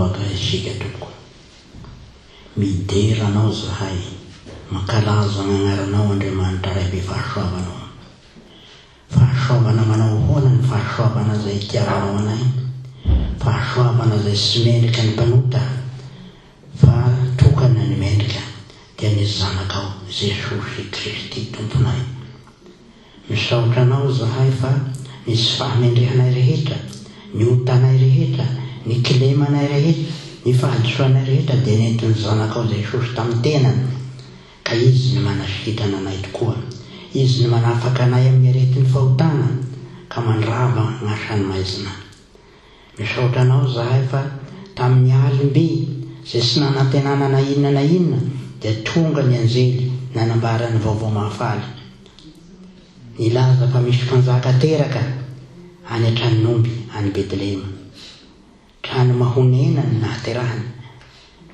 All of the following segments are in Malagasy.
Hivavaka isika tompoko. Midera Anao zahay, mankalaza ny agnaranao Andriamanitra Ray be fahasoavana ô. Fahasoavana manao ahoana ny fahasoavana izay itiavanao anay? Fahasoavana izay tsy mendrika ny mpanota fa tokana ny mendrika dia ny Zanakao Jesosy Kristy Tomponay. Misaotra Anao izahay fa ny tsy fahamendrehanay rehetra, ny otanay rehetra, ny kilemanay rehetra, ny fahadisoanay rehetra dia nentin'ny Zanakao Jesosy tamin'ny tenany, ka Izy no manasitrana anay tokoa. Izy no manafaka anay amin'ny aretin'ny fahotana ka mandrava ny asan'ny maizina. Misaotra Anao izahay fa tamin'ny alim-by izay tsy nanantenana na inona na inona dia tonga ny anjely nanambara ny vaovao mahafaly. Nilaza fa misy mpanjaka teraka any an-tranon'omby any Betlehema. Trano mahonena ny nahaterahany.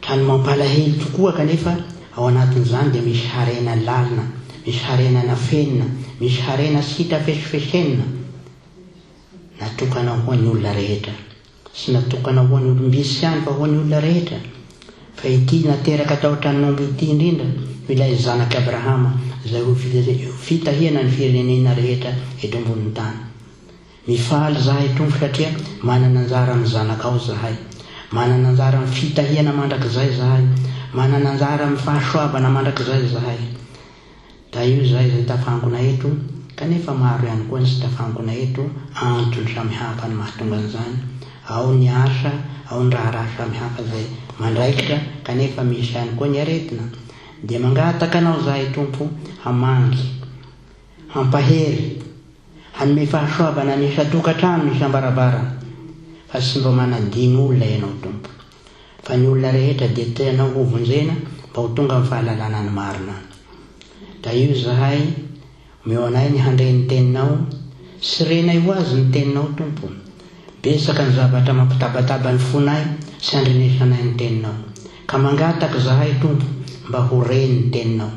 Trano mampalahelo tokoa kanefa ao anatin'izany dia misy harena lalina, misy harena nafenina, misy harena tsy hita fesifesenina. Natokana ho an'ny olona rehetra. Tsy natokana ho an'ny olom-bitsy ihany fa ho an'ny olona rehetra. Fa ity nateraka tao an-tranon'omby ity indrindra no ilay zanak'i Abrahama izay ho fitahiana ny firenena rehetra eto ambonin'ny tany. Mifaly izahay Tompo satria manana anjara amin'ny zanakao izahay. Manana anjara amin'ny fitahiana mandrakizay izahay. Manana anjara amin'ny fahasoavana mandrakizay izahay. Tahio izahay izay tafangona eto, kanefa maro ihany koa ny tsy tafangona eto, antony samihafa no mahatonga an'izany, ao ny asa, ao ny raharaha samihafa izay mandraikitra, kanefa misy ihany koa ny aretina. Dia mangataka Anao izahay Tompo hamangy, hampahery, hanome fahasoavana ny isan-tokantrano, ny isam-baravarana, fa tsy mba manadino olona Ianao Tompo. Fa ny olona rehetra dia tianao ho vonjena mba ho tonga amin'ny fahalalana ny marina. Tahio izahay, omeo anay ny handre ny Teninao, sy renay ho azy ny Teninao, Tompo. Betsaka ny zavatra mampitabataba ny fonay sy andrenesanay ny Teninao. Ka mangataka izahay, Tompo, mba ho re ny Teninao.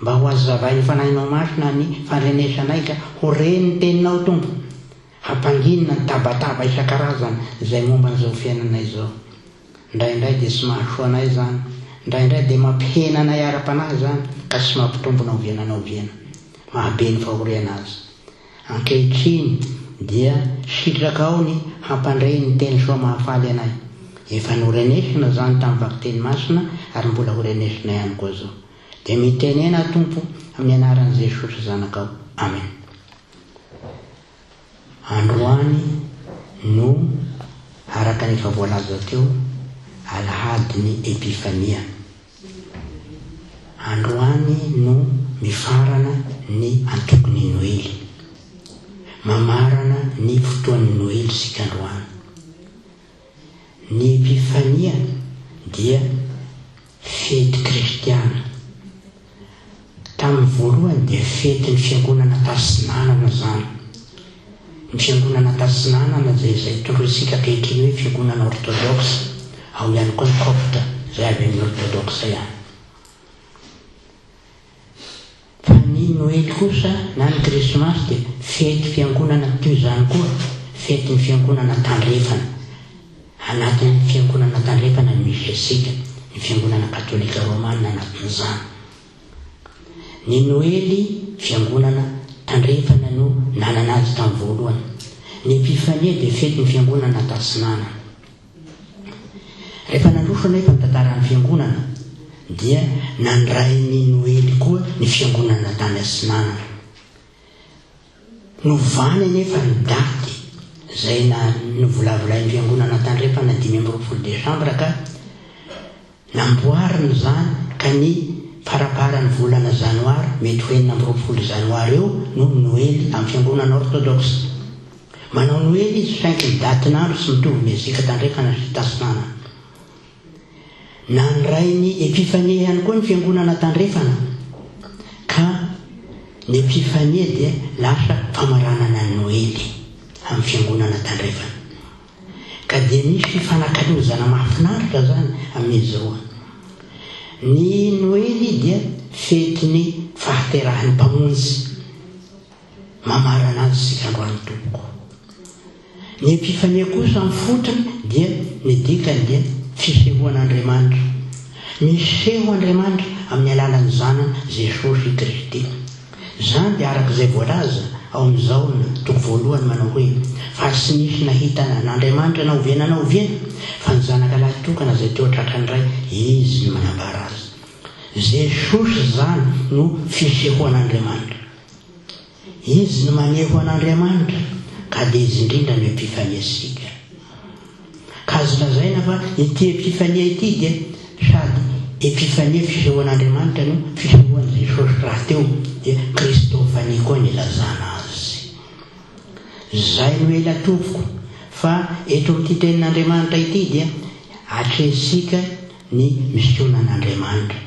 Mba ho hazavain'ny Fanahinao Masina ny fandrenesanay ka ho re ny Teninao, Tompo. Hampanginina ny tabataba isan-karazany izay momba an'izao fiainana izao. Indraindray dia tsy mahasoa anay izany, indraindray dia mampihena anay ara-panahy izany ka tsy mampitombo na oviana na oviana. Mahabe ny fahoriana aza. Ankehitriny dia sitrakao ny hampandre ny teny soa mahafaly anay. Efa norenesina izany tamin'ny vakiteny masina ary mbola horenesina ihany koa izao. Dia mitenena Tompo amin'ny anaran'i Jesosy Zanakao. Amen. Androany no, araka ny efa voalaza teo, alahadin'ny Epifania. Androany no mifarana ny antokon'ny Noely. Mamarana ny fotoan'ny Noely isika androany. Ny Epifania dia Fety kristiana. Tamin'ny voalohany dia fetin'ny fiangonana tatsinanana izany. Ny fiangonana tatsinanana dia izay tondrointsika ankehitriny hoe fiangonana ortodoksa, ao ihany koa ny kopta izay avy amin'ny ortodoksa ihany. Fa ny Noely kosa na ny Krismasy dia fety fiangonana toy izany koa, fetin'ny fiangonana tandrefana. Anatin'ny fiangonana tandrefana no misy antsika, ny fiangonana katolika romana anatin'izany. Ny Noely fiangonana tandrefana no nanana azy tamin'ny voalohany. Ny Epifania dia fetin'ny fiangonana tatsinanana. Rehefa nandroso anefa ny tantaran'ny Fiangonana dia nandray ny Noely koa ny Fiangonana tany Atsinanana. Novany anefa ny daty izay novolavolain'ny Fiangonana Tandrefana 25 Desambra ka Namboarina izany ka ny faramparan'ny volana janoary, mety ho 26 janoary eo no Noely amin'ny fiangonana orthodoxe. Manao Noely izy saingy ny datin'andro tsy mitovy Mexique tandrefana sy tatsinanana. Nandray ny Epifania ihany koa ny fiangonana tandrefana ka ny Epifania dia lasa famaranana ny Noely amin'ny fiangonana tandrefana. Ka dia misy fifanakalozana mahafinaritra izany amin'izy roa. Ny Noely dia fetin'ny fahaterahan'ny Mpamonjy. Mamarana azy isika androany tompoko. Ny Epifania kosa amin'ny fotony dia ny dikany dia. fisehoan'Andriamanitra. Miseho Andriamanitra amin'ny alalan'ny Zanany Jesosy Kristy. Izany dia araka izay voalaza ao amin'ny Jaona toko voalohany manao hoe, Fa tsy nisy nahita an'Andriamanitra na oviana na oviana, fa ny Zanaka lahy tokana izay teo an-tratran'ny Ray, Izy no manambara azy. Jesosy izany no fisehoan'Andriamanitra. Izy no maneho an'Andriamanitra, ka dia Izy indrindra no Epifaniantsika. Ka azo lazaina fa ity Epifania ity dia sady Epifania fisehoan'Andriamanitra no fisehoan'i Jesosy rahateo, dia Kristofania koa ny ilazana azy. Izay no ela tompoko fa eto amin'ity tenin'Andriamanitra ity dia atrehintsika ny misionan'Andriamanitra.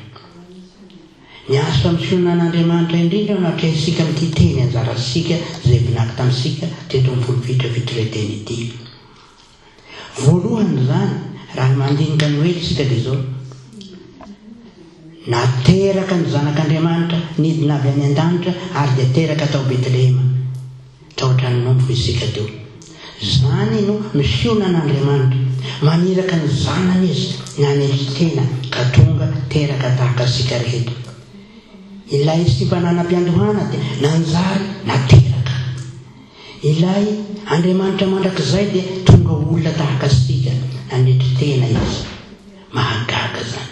Ny asa misionan'Andriamanitra indrindra no atrehintsika amin'ity teny anjarantsika izay vinaky tamintsika teto amin'ny polipitra fitorian-teny ity. Voalohany izany, raha ny mandinika ny Noely isika dia izao, Nateraka ny Zanak'Andriamanitra, nidina avy any an-danitra ary dia teraka tao Betlehema. Tao an-tranon'omby isika teo. Izany no misiona an'Andriamanitra. Maniraka ny Zanany Izy nanetry tena ka tonga teraka tahaka antsika rehetra. Ilay tsy mba nanam-piandohana dia nanjary nateraka. Ilay Andriamanitra mandrakizay dia tonga olona tahaka antsika, nanetry tena Izy. Mahagaga izany.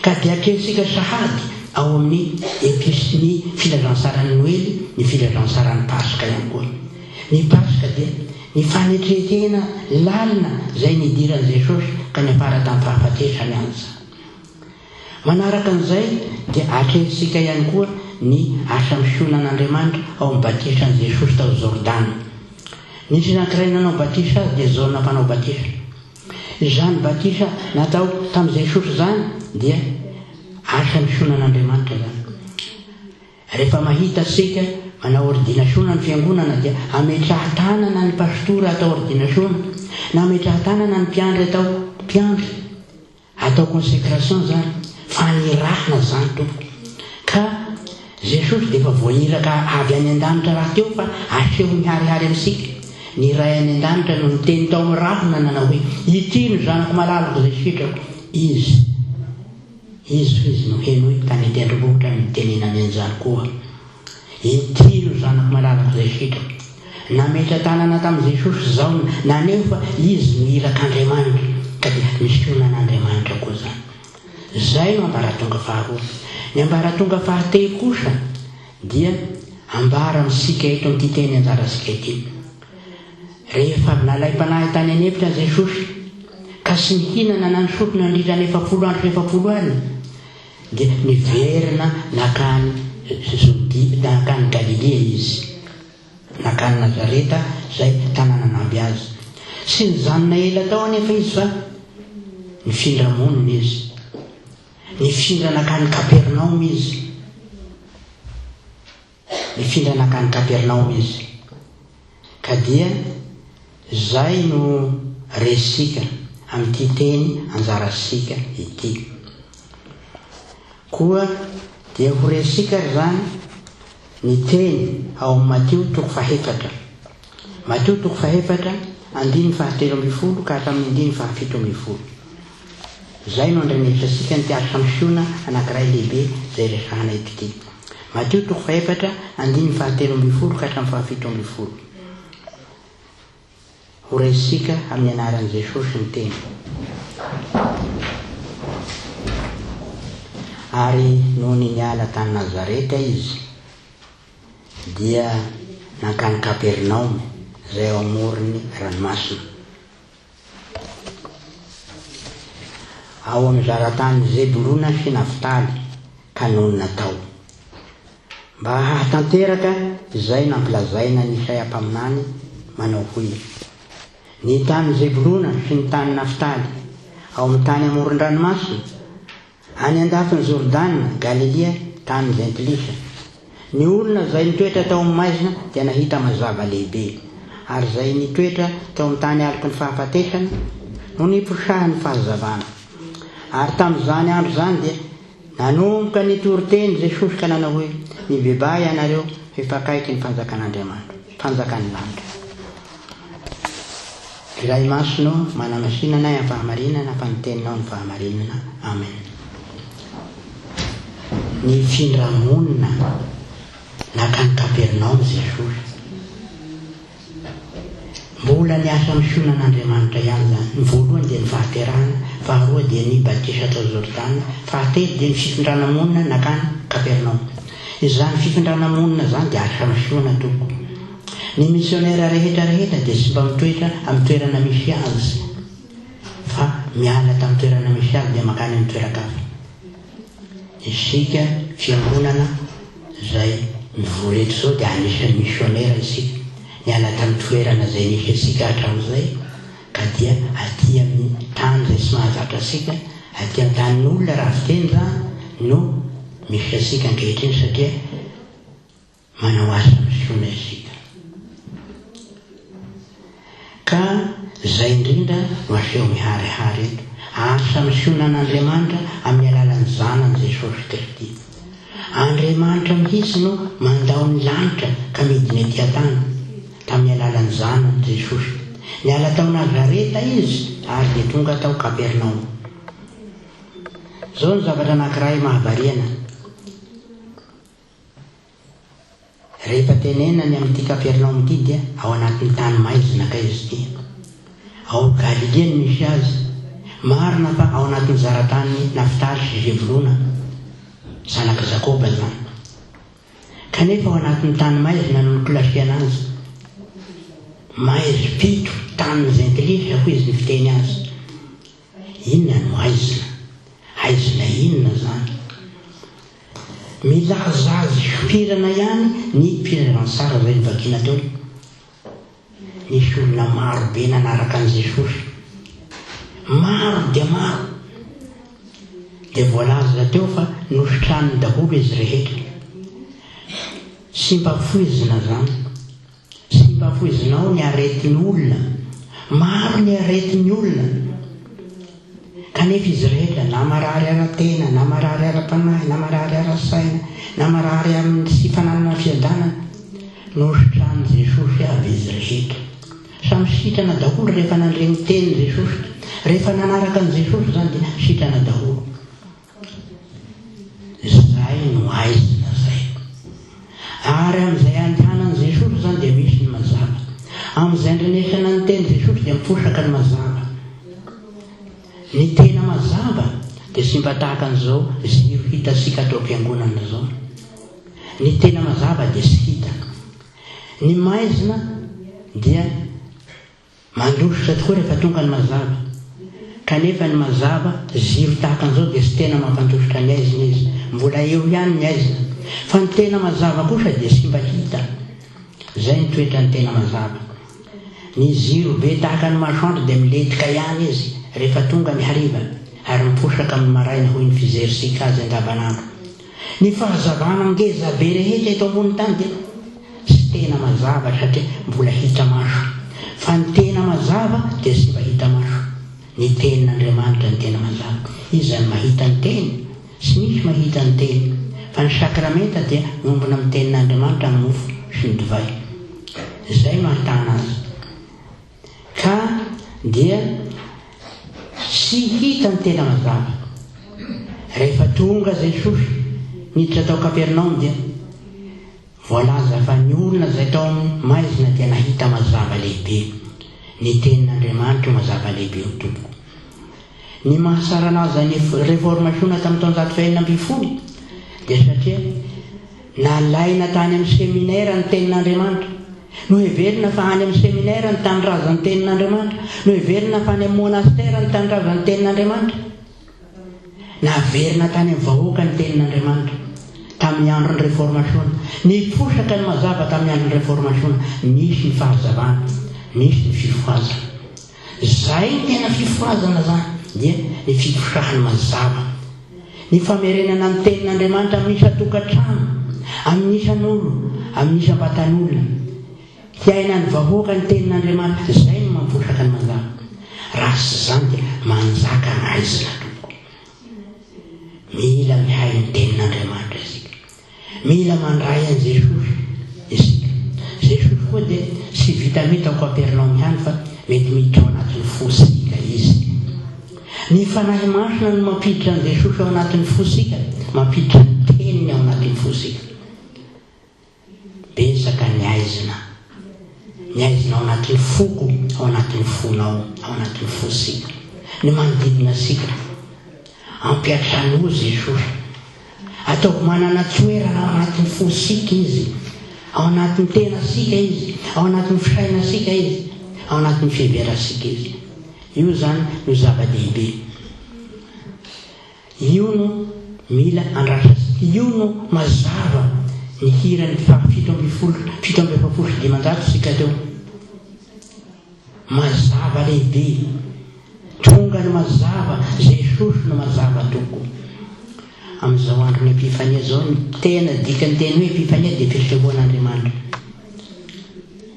Ka dia atrehintsika sahady ao amin'ny Episy ny Filazantsaran'ny Noely, ny Filazantsaran'ny Paska ihany koa. Ny Paska dia ny fanetren-tena lalina izay nidiran'i Jesosy ka niafara tamin'ny fahafatesany aza. Manaraka an'izay dia atrehintsika ihany koa ny asa misionan'Andriamanitra ao amin'ny batisan'i Jesosy tao Jordana. Nisy anankiray nanao batisa azy dia Jaona mpanao batisa. Izany batisa natao tamin'i Jesosy izany dia asa misionan'Andriamanitra izany. Rehefa mahita isika manao ordinasiona ny fiangonana dia ametraha-tanana ny pastora atao ordinasiona na ametraha-tanana ny mpiandry atao mpiandry. Atao consecration zany, fanirahana zany tompoko. Ka Jesosy dia efa voahiraka avy any an-danitra rahateo fa aseho miharihary amintsika. Ny Ray any an-danitra no niteny tao amin'ny rahona nanao hoe, Ity no Zanako malalako izay sitrako. Izy, Izy hoy Izy no henoy tany an-tendrombohitra nitenenany an'izany koa. Ity no Zanako malalako izay sitrako. Nametra-tanana tamin'i Jesosy Jaona, naneho fa izy no irak'Andriamanitra, ka dia misionan'Andriamanitra koa izany. Izay no ambaratonga faharoa. Ny ambaratonga fahatelo kosa dia ambara amintsika eto amin'ity teny anjarantsika ity. Rehefa avy nalaim-panahy tany an'efitra Jesosy, ka tsy nihinana na nisotro nandritra ny 40 andro sy 40 alina, Dia niverina nankany Jodia, nankany Galilia izy, nankany Nazareta izay tanàna namby azy. Tsy nijanona ela tao anefa izy fa nifindra monina izy. Nifindra nankany Kapernaomy izy. Nifindra nankany Kapernaomy izy. Ka dia izay no resika amin'ity teny anjarasika ity. Koa dia ho resika ary izany ny teny ao amin'ny Matio toko fahefatra. Matio toko fahefatra, andininy fahatelo ambin'ny folo ka hatramin'ny andininy fahafito ambin'ny folo. Izay no andrenesantsika an'ity asa misiona anankiray lehibe izay resahana eto ity. Matio toko fahefatra, andininy fahatelo ambin'ny folo ka hatramin'ny fahafito ambin'ny folo. Ho raisintsika amin'ny anaran'i Jesosy ny teny. Ary nony niala tany Nazareta izy, dia nankany Kapernaomy, izay ao amoron'ny ranomasina. Ao amin'ny zaratanin'i Zebolona sy Naftaly, ka nonina tao. Mba hahatanteraka izay nampilazaina an'i Isaia mpaminany, manao hoe, Ny tanin'i Zebolona sy ny tanin'i Naftaly, ao amin'ny tany amoron-dranomasina, Any an-dafin'i Jordana, Galilia, tany jentilisa. Ny olona izay nitoetra tao amin'ny maizina dia nahita mazava lehibe, ary izay nitoetra teo amin'ny tany aloky ny fahafatesana no niposahan'ny fahazavana. Ary tamin'izany andro izany dia nanomboka nitory teny Jesosy ka nanao hoe, Mibebaha ianareo, fa efa akaiky ny fanjakan'Andriamanitra, fanjakan'ny lanitra. Ry Ray Masina ô, manamasina anay amin'ny fahamarinana fa ny Teninao no fahamarinana. Amen. Nifindra monina nankany Kapernaomy Jesosy. Mbola ny asa misionan'Andriamanitra ihany izany. Ny voalohany dia ny fahaterahana, faharoa dia ny batisa tao Jordana, fahatelo dia ny fifindrana monina nankany Kapernaomy. Izany fifindrana monina izany dia asa misiona tompoko. Ny misionera rehetra rehetra dia tsy mba mitoetra amin'ny toerana misy azy fa miala tamin'ny toerana misy azy dia mankany amin'ny toeran-kafa. Isika fiangonana izay mivory eto izao dia anisan'ny misionera isika. Niala tamin'ny toerana izay nisy antsika hatramin'izay ka dia aty amin'ny tany izay tsy mahazatra antsika, aty an-tanin'olona raha fiteny izany no misy antsika ankehitriny satria Manao asa misiona isika. Ka izay indrindra no aseho miharihary eto. Asa misiona an'Andriamanitra amin'ny alalan'ny Zanany Jesosy Kristy. Andriamanitra mihitsy no mandao ny lanitra ka midina ety an-tany, tamin'ny alalan'ny Zanany Jesosy. Niala tao Nazareta Izy ary dia tonga tao Kapernaomy. Izao ny zavatra anankiray mahavariana. Rehefa tenenina ny amin'ity Kapernaomy ity dia ao anatin'ny tany maizina kay izy ity. Ao Galilia no misy azy. Marina fa ao anatin'ny zaratanin'i Naftaly sy Zebolona, zanak'i Jakoba izany. Kanefa ao anatin'ny tany maizina no nokilasiana azy. Maizim-pito, tanin'ny jentilisa hoy izy ny fiteny azy. Inona no haizina? Haizina inona izany? Milaza azy hifirana ihany ny filazantsara izay novakiana teo. Nisy olona maro be nanaraka an'i Jesosy. Maro dia maro. Dia voalaza teo fa nositraniny daholo izy rehetra. Tsy mba poizina izany. Tsy mba poizinao ny aretin'olona. Maro ny aretin'ny olona. Kanefa izy rehetra, na marary ara-tena, na marary ara-panahy, na marary ara-saina, na marary amin'ny tsy fananana fiadanana, nositran'i Jesosy avy izy rehetra. Samy sitrana daholo rehefa nandre ny tenin'i Jesosy. Rehefa nanaraka an'i Jesosy izany dia sitrana daholo. Izay no aizina izay. Ary amin'izay andehanan'i Jesosy izany dia misy ny mazava. Amin'izay andrenesana ny tenin'i Jesosy dia miposaka ny mazava. Ny tena mazava dia tsy mba tahaka an'izao jiro hitantsika ato am-piangonana izao. Ny tena mazava dia tsy hita. Ny maizina dia Mandositra tokoa rehefa tonga ny mazava. Kanefa ny mazava, ziro tahaka an'izao dia tsy tena mampandositra ny aizina izy. Mbola eo ihany ny aizina. Fa ny tena mazava kosa dia tsy mba hita. Izay ny toetran'ny tena mazava. Ny ziro be tahaka ny masoandro dia milentika ihany izy rehefa tonga ny hariva ary miposaka amin'ny maraina hoy ny fijerintsika azy andavanandro. Ny fahazavana ngeza be rehetra eto ambony tany dia tsy tena mazava satria mbola hita maso. Fa ny tena mazava dia tsy mba hita maso. Ny tenin'Andriamanitra no tena mazava. Iza no mahita ny teny? Tsy misy mahita ny teny. Fa ny sakramenta dia miombona amin'ny tenin'Andriamanitra amin'ny mofo sy ny divay. Izay no ahitana azy. Ka dia tsy hita ny tena mazava. Rehefa tonga Jesosy niditra tao Kapernaomy dia voalaza fa ny olona izay tao amin'ny maizina dia nahita mazava lehibe. Ny tenin'Andriamanitra io mazava lehibe io tompoko. Ny maha-saralaza ny Reformasiona tamin'ny taonjato fahenina ambin'ny folo dia satria nalaina tany amin'ny seminera ny tenin'Andriamanitra. Noheverina fa any amin'ny seminera ny tanindrazan'ny tenin'Andriamanitra. Noheverina fa any amin'ny monastera ny tanindrazan'ny tenin'Andriamanitra. Naverina tany amin'ny vahoaka ny tenin'Andriamanitra tamin'ny andron'ny Reformasiona. Niposaka ny mazava tamin'ny andron'ny Reformasiona. Nisy ny fahazavana, nisy ny fifohazana. Izay no tena fifohazana izany, dia ny fiposahany mazava. Ny famerenana ny tenin'Andriamanitra amin'ny isan-tokantrano, amin'ny isan'olo, amin'ny isam-batan'olona. Hiainan'ny vahoaka ny tenin'Andriamanitra, izay no mamposaka ny mazava. Raha tsy izany dia manjaka ny haizina tompoko. Mila mihaino ny tenin'Andriamanitra isika. Mila mandray an'i Jesosy isika. Jesosy koa dia tsy vitan'ny hoe tao Kapernaomy ihany fa mety miditra ao anaty. Fanahy Masina no mampiditra an'i Jesosy ao anatin'ny fosika, mampiditra ny teniny ao anatin'ny fosika. Betsaka ny aizina. Ny aizina ao anatin'ny foko, ao anatin'ny fonao, ao anatin'ny fosika. Ny manodidina asika. Ampiatranoa Jesosy. Ataovy manana toerana ao anatin'ny fosika Izy. Ao anatin'ny tenasika Izy. Ao anatin'ny fisainasika Izy. Ao anatin'ny fiheverasika Izy. Io izany no zava-dehibe. Io no mila andrasasika. Io no mazava ny hiran'ny faha 17, 547 isika teo. Mazava lehibe. Tonga ny mazava, Jesosy no mazava tokoa. Amin'izao andron'ny Epifania izao, ny tena dikan'ny teny hoe Epifania dia fisehoan'Andriamanitra.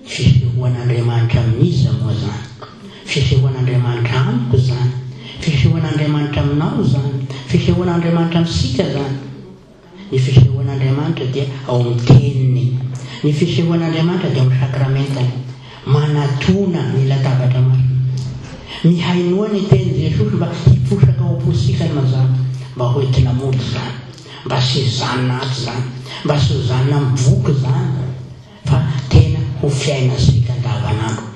Fisehoan'Andriamanitra amin'iza moa izany? Fisehoan'Andriamanitra amiko izany. Fisehoan'Andriamanitra aminao izany. Fisehoan'Andriamanitra amintsika izany. Ny fisehoan'Andriamanitra dia ao amin'ny Teniny. Ny fisehoan'Andriamanitra dia ao amin'ny Sakramentany. Manatona ny latabatra masina. Mihainoa ny tenin'i Jesosy mba hiposaka ao am-pontsika ny mazava, mba ho entina mody izany, mba tsy hizanona ato izany, mba tsy ho zanona amin'ny boky izany, fa tena ho fiainantsika andavanandro.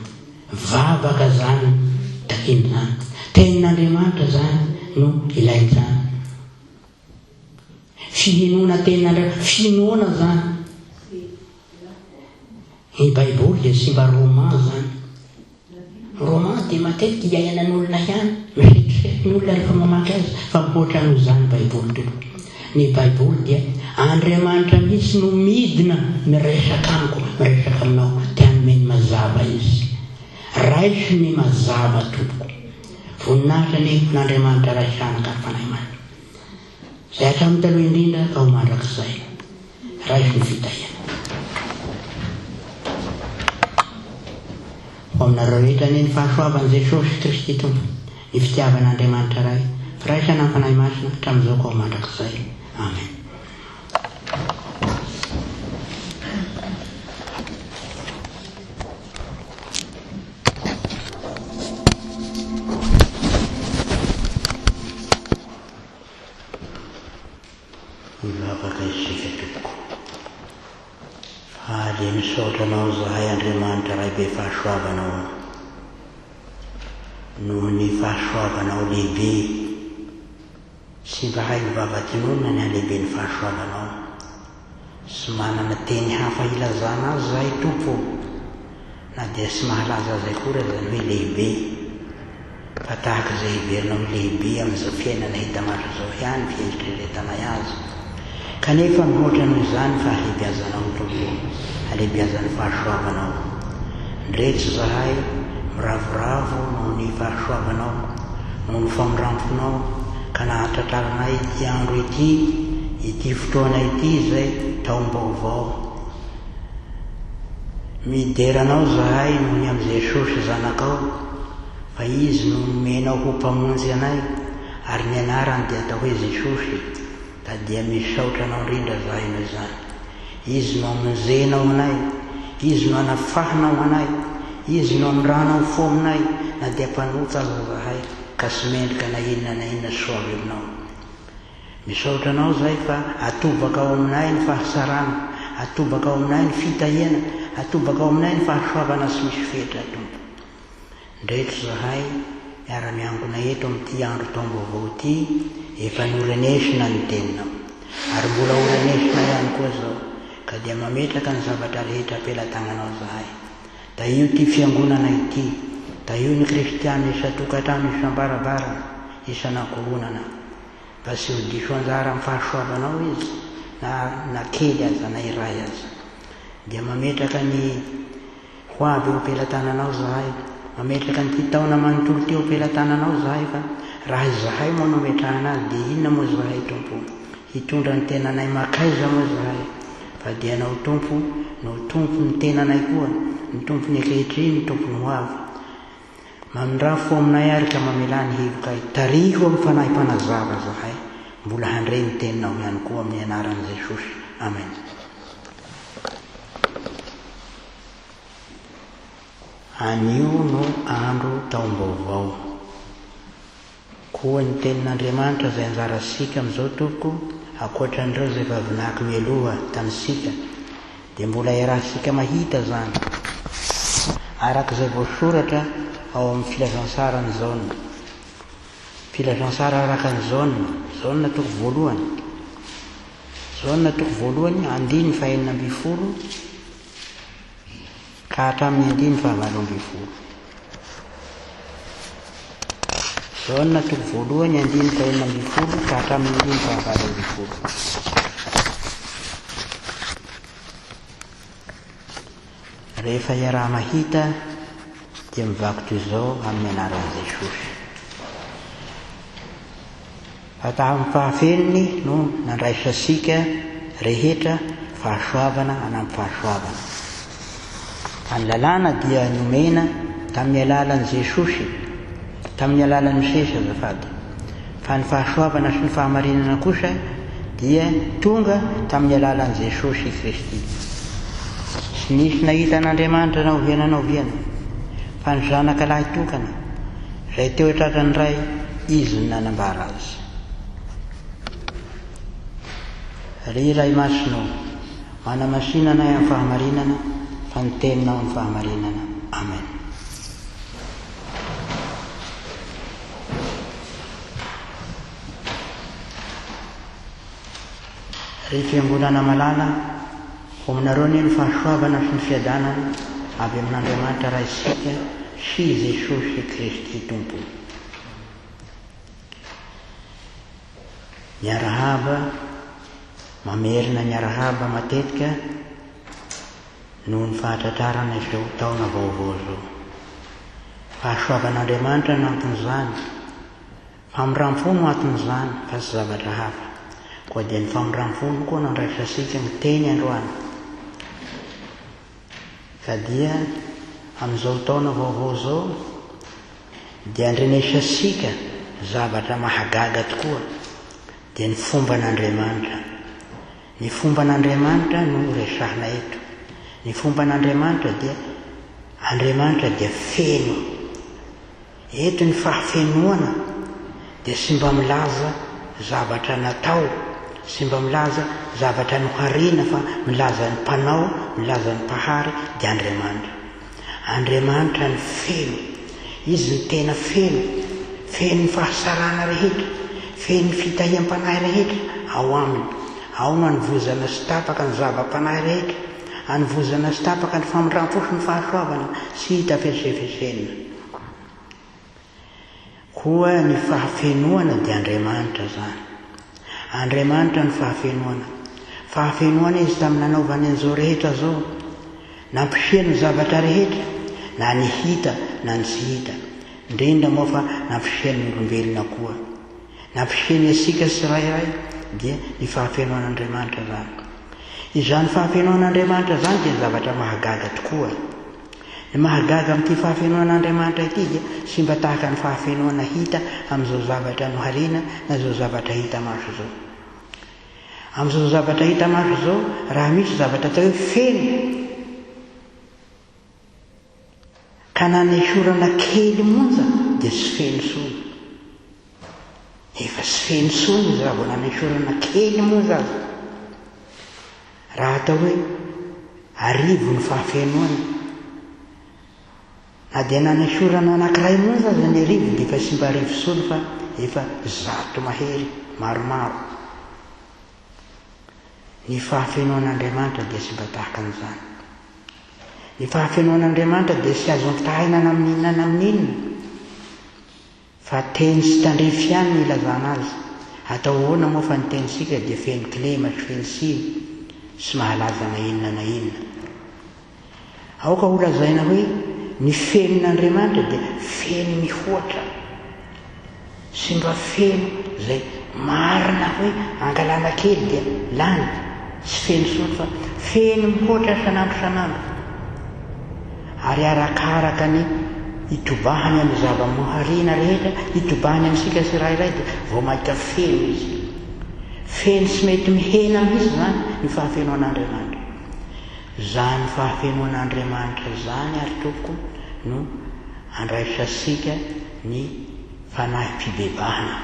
Vavaka izany takian'izany. Tenin'Andriamanitra izany no ilain'izany. Fihenoana tenin'Andriamanitra, finoana izany. Ny Baiboly dia tsy mba roman izany. Roman dia matetika iainan'olona ihany, misetrisetry ny olona rehefa mamaky azy, fa mihoatra noho izany ny Baiboly tompoko. Ny Baiboly dia Andriamanitra mihitsy no midina miresaka amiko, miresaka aminao, te hanome ny mazava Izy. Raiso ny mazava tompoko. Voninahitra anie ho an'Andriamanitra Ray Zanaka ary Fanahy Masina. Izay hatramin'ny taloha indrindra ka ho mandrakizay. Raiso ny fitahiana. Ho aminareo rehetra anie ny fahasoavan'i Jesosy Kristy Tompo, ny fitiavan'Andriamanitra Ray, firaisana amin'ny Fanahy Masina hatramin'izao ka ho mandrakizay. Amen. Mivavaka isika tompoko. Faly misaotra Anao izahay Andriamanitra Ray be fahasoavana ô. Noho ny fahasoavanao lehibe tsy mba hain'ny vava tononina ny halehiben'ny fahasoavanao. Tsy manana teny hafa hilazana azy izahay Tompo ô, na dia tsy mahalaza azy akory aza ny hoe lehibe. Fa tahaka izay heverina ho lehibe amin'izao fiainana hita maso izao ihany ny fieritreretanay azy. Kanefa mihoatra noho izany ny fahalehibiazanao, Tompo ô, halehibiazan'ny fahasoavanao. Ndretsy izahay, miravoravo noho ny fahasoavanao, noho ny famindramponao, ka nahatratraranay ity andro ity, ity fotoana ity izay taom-baovao. Midera Anao izahay noho ny amin'i Jesosy Zanakao, fa Izy no nomenao ho Mpamonjy anay, ary ny anarany dia atao hoe Jesosy, ka dia misaotra Anao indrindra izahay noho izany. Izy no amonjenao anay, Izy no anafahanao anay, Izy no amindranao fo aminay na dia mpanota aza izahay ka tsy mendrika na inona na inona soa avy aminao. Misaotra Anao izahay fa atobaka ao aminay ny fahatsarana, atobaka ao aminay ny fitahiana, atobaka ao aminay ny fahasoavana tsy misy fetra, Tompo. Ndreto izahay miara-miangona eto amin'ity andro taom-baovao ity, efa norenesina ny Teninao. Ary mbola ho renesina ihany koa izao, ka dia mametraka ny zavatra rehetra am-pelatananao izahay. Tahio ity fiangonana ity, tahio ny kristiana isan-tokantrano isam-baravarana, isan'ankohonana. Mba tsy ho diso anjara amin'ny fahasoavanao izy, na na kely aza, na iray aza. Dia mametraka ny. Ho avy eo am-pelatananao izahay. Mametraka an'ity taona manontolo ity eo am-pelatananao izahay fa raha izahay moa no ametrahana azy dia inona moa izahay Tompo? Hitondra ny tenanay makaiza moa izahay? Fa dia Ianao Tompo no Tompon'ny tenanay koa, ny Tompon'ny ankehitriny, ny Tompon'ny ho avy. Mamindrà fo aminay ary ka mamelà ny helokay. Tariho amin'ny Fanahy Mpanazava izahay mbola handre ny Teninao ihany koa amin'ny anaran'i Jesosy. Amen. Anio no andro taom-baovao. Koa ny Tenin'Andriamanitra izay anjarantsika amin'izao tompoko, ankoatra an'ireo izay efa vinaky mialoha tamintsika, dia mbola iarahantsika mahita izany, araka izay voasoratra ao amin'ny Filazantsaran'i Jaona. Filazantsara araka an'i Jaona, Jaona toko voalohany. Jaona toko voalohany, andininy fahenina ambinifolo ka hatramin'ny andininy fahavalo ambinifolo. Jaona toko voalohany, andininy fahenina ambinifolo ka hatramin'ny andininy fahavalo ambinifolo. Rehefa iaraha-mahita dia mivaky toy izao amin'ny anaran'i Jesosy. Fa tamin'ny fahafenony no nandraisantsika rehetra fahasoavana anampy fahasoavana. Fa ny lalàna dia nomena tamin'ny alalan'i Jesosy, tamin'ny alalan'i Mosesy azafady. Fa ny fahasoavana sy ny fahamarinana kosa dia tonga tamin'ny alalan'i Jesosy Kristy. Tsy nisy nahita an'Andriamanitra na oviana na oviana, fa ny Zanaka lahy tokana, izay teo an-tratran'ny Ray, Izy no nanambara azy. Ry Ray Masina ô, manamasina anay amin'ny fahamarinana, fa ny Teninao no fahamarinana. Amen. Ry Fiangonana malala, ho aminareo anie ny fahasoavana sy ny fiadanana avy amin'Andriamanitra Raintsika sy Jesosy Kristy Tompo. Miarahaba, mamerina ny arahaba matetika noho ny fahatratrarana izao taona vaovao izao. Fahasoavan'Andriamanitra no anton'izany. Famindram-po no anton'izany fa tsy zavatra hafa. Koa dia ny famindram-po no koa nandraisantsika ny teny androany. Ka dia amin'izao taona vaovao izao dia andrenesantsika zavatra mahagaga tokoa dia ny fomban'Andriamanitra. Ny fomban'Andriamanitra no resahina eto. Ny fomban'Andriamanitra dia Andriamanitra dia feno. Eto ny fahafenoana dia tsy mba milaza zavatra natao, tsy mba milaza zavatra nohariana fa milaza ny Mpanao, milaza ny Mpahary dia Andriamanitra. Andriamanitra no feno. Izy no tena feno. Feno ny fahasarana rehetra, feno ny fitahiam-panahy rehetra ao Aminy. Ao no anovozana sy tapaka ny zava-panahy rehetra, anovozana sy tapaka ny famindram-po sy ny fahasoavana tsy hita fesefesenina. Koa ny fahafenoana dia Andriamanitra izany. Andriamanitra no fahafenoana. Fahafenoana Izy tamin'ny nanaovany an'izao rehetra izao. Nampisiany ny zavatra rehetra, na ny hita na ny tsy hita. Indrindra moa fa nampisiany ny olombelona koa. Nampisiany antsika tsirairay dia ny fahafenoan'Andriamanitra izany. Izany fahafenoan'Andriamanitra izany dia zavatra mahagaga tokoa. Ny mahagaga amin'ity fahafenoan'Andriamanitra ity dia tsy mba tahaka ny fahafenoana hita amin'izao zavatra nohariana na izao zavatra hita maso izao. Amin'izao zavatra hita maso izao, raha misy zavatra atao hoe feno, ka na nesorana kely monja dia tsy feno intsony. Efa tsy feno intsony izy raha vao nanesorana kely monja aza. Raha atao hoe arivo ny fahafenoana, na dia nanesorana anankiray monja aza ny arivo dia efa tsy mba arivo intsony fa efa zato mahery maromaro. Ny fahafenoan'Andriamanitra dia tsy mba tahaka an'izany. Ny fahafenoan'Andriamanitra dia tsy azo ampitahaina na amin'inona na amin'inona. Fa teny sy tandrify ihany no ilazana azy. Atao ahoana moa fa ny tenintsika dia feno kilema sy feno siny sy mahalaza na inona na inona. Aoka ho lazaina hoe ny fenon'Andriamanitra dia feno mihoatra sy mba feno izay marina hoe angalana kely dia lany, tsy feno intsony fa feno mihoatra isan'andro isan'andro. Ary arakaraka ny itobahany amin'ny zava-mohariana rehetra, itobahany amintsika tsirairay dia vao mainka feno izy. Feno tsy mety mihena mihitsy izany ny fahafenoan'Andriamanitra. Izany fahafenoan'Andriamanitra izany ary tompoko no andraisantsika ny. Fanahim-pibebahana.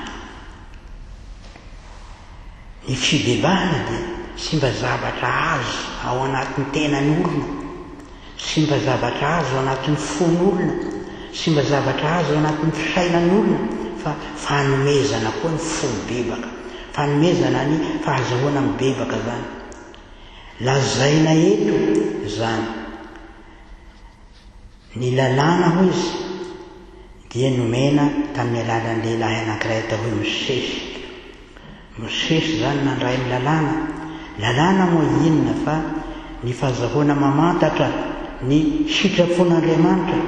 Ny fibebahana dia tsy mba zavatra azo ao anatin'ny tenan'ny olona, tsy mba zavatra azo ao anatin'ny fon'olona, tsy mba zavatra azo ao anatin'ny fisainan'ny olona fa fanomezana koa ny fo mibebaka, fanomezana ny fahazahoana mibebaka izany. Lazaina eto izany. Ny lalàna, hoy izy, dia nomena tamin'ny alalan'ny lehilahy anankiray atao hoe Mosesy. Mosesy izany nandray ny lalàna. Lalàna moa inona fa ny fahazahoana mamantatra ny sitrapon'Andriamanitra,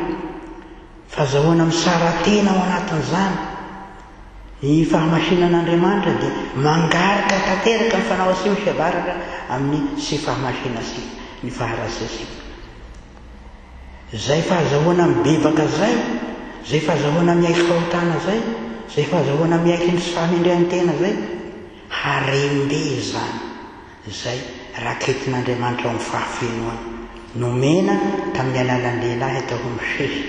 fahazahoana misara-tena ao anatin'izany. Ny fahamasinan'Andriamanitra dia mangarika tanteraka ny fanao atsimo sy avaratra amin'ny tsy fahamasina sy ny faharasiasika. Izay fahazahoana mibebaka izay, izay fahazahoana miaiky fahotana izay, izay fahazahoana miaiky ny tsy fahamendrehan'ny tena izay, harem-be izany, izay raketin'Andriamanitra ao amin'ny fahafenoany, nomena tamin'ny alalan'ny lehilahy atao hoe Mosesy.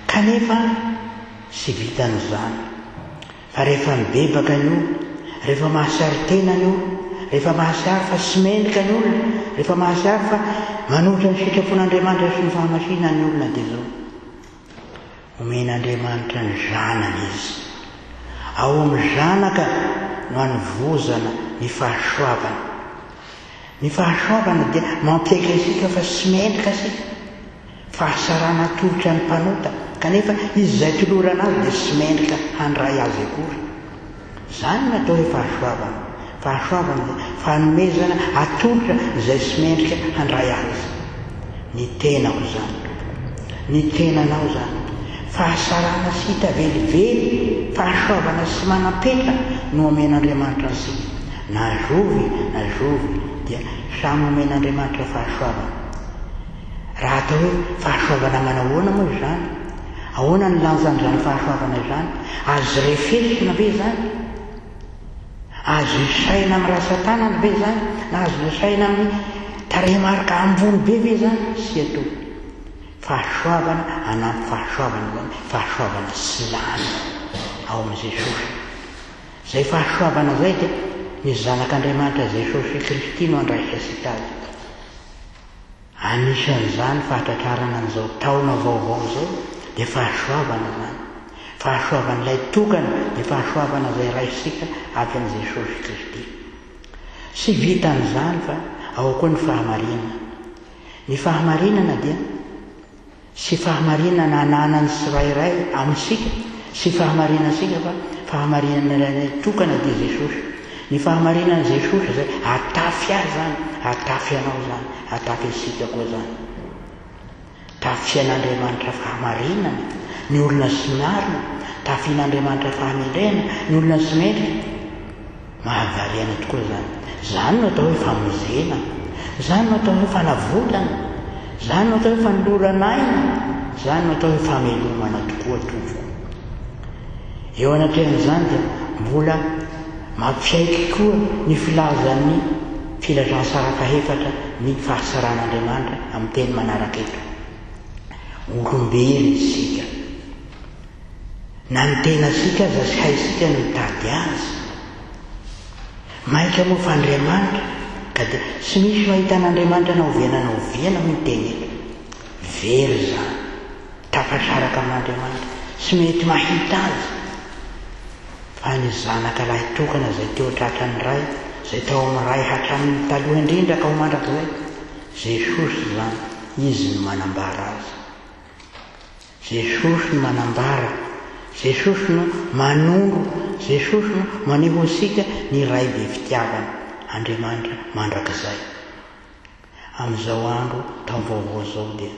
Kanefa tsy vitan'izany. Fa rehefa mibebaka ny olona, rehefa mahatsiaro tena ny olona, rehefa mahatsiaro fa tsy mendrika ny olona, rehefa mahatsiaro fa manohitra ny sitrapon'Andriamanitra sy ny fahamasinany ny olona dia izao, omen'Andriamanitra ny Zanany izy. Ao amin'ny Zanaka no anovozana ny fahasoavana. Ny fahasoavana dia mampiaiky antsika fa tsy mendrika isika. Fahasarana atolotra ny mpanota, kanefa izy izay tolorana azy dia tsy mendrika handray azy akory. Izany no atao hoe fahasoavana. Fahasoavana dia fanomezana atolotra izay tsy mendrika handray azy. Ny tenako izany, tompoko. Ny tenanao izany. Fahasarana tsy hita velively, fahasoavana tsy manam-petra no omen'Andriamanitra antsika. Na zovy na zovy dia samy omen'Andriamanitra fahasoavana. Raha atao hoe fahasoavana manao ahoana moa izany? Ahoana ny lanjan'izany fahasoavana izany? Azo refesina ve izany? Azo isaina amin'ny rantsan-tanana ve izany? Na azo isaina amin'ny tarehimarika ambony be ve izany? Tsia tompoko. Fahasoavana anampy fahasoavana izany, fahasoavana tsy lany ao amin'i Jesosy. Izay fahasoavana izay dia ny Zanak'Andriamanitra Jesosy Kristy no andraisantsika azy. Anisan'izany fahatratrarana an'izao taona vaovao izao dia fahasoavana izany. Fahasoavan'ilay tokana dia fahasoavana izay raisintsika avy amin'i Jesosy Kristy. Tsy vitan'izany fa ao koa ny fahamarinana. Ny fahamarinana dia. Tsy fahamarinana ananan'ny tsirairay amintsika, tsy fahamarinantsika fa fahamarinan'ilay tokana dia Jesosy. Ny fahamarinan'i Jesosy izay atafy ahy izany, atafy anao izany, atafy antsika koa izany. Tafian'Andriamanitra fahamarinana ny olona tsy marina, tafian'Andriamanitra fahamendrehana ny olona tsy mendrika. Mahavariana tokoa izany. Izany no atao hoe famonjena. Izany no atao hoe fanavotana. Izany no atao hoe fanolorana aina. Izany no atao hoe famelomana tokoa tompoko. Eo anatrehan'izany dia mbola mampiaiky koa ny filazan'ny filazantsara fahefatra ny fahatsaran'Andriamanitra amin'ny teny manaraka eto. Olombelo isika. Na ny tenantsika aza tsy haintsika ny mitady azy. Mainka moa fa Andriamanitra, ka dia tsy misy mahita an'Andriamanitra na oviana na oviana hoy ny teny eto. Very izany. Tafasaraka amin'Andriamanitra. Tsy mety mahita azy. Fa ny Zanaka lahy tokana izay teo tratran'ny Ray, izay tao amin'ny Ray hatramin'ny taloha indrindra ka ho mandrakizay, Jesosy izany, Izy no manambara azy. Jesosy no manambara, Jesosy no manondro, Jesosy no maneho antsika ny Ray be fitiavana, Andriamanitra mandrakizay. Amin'izao andro taom-baovao izao dia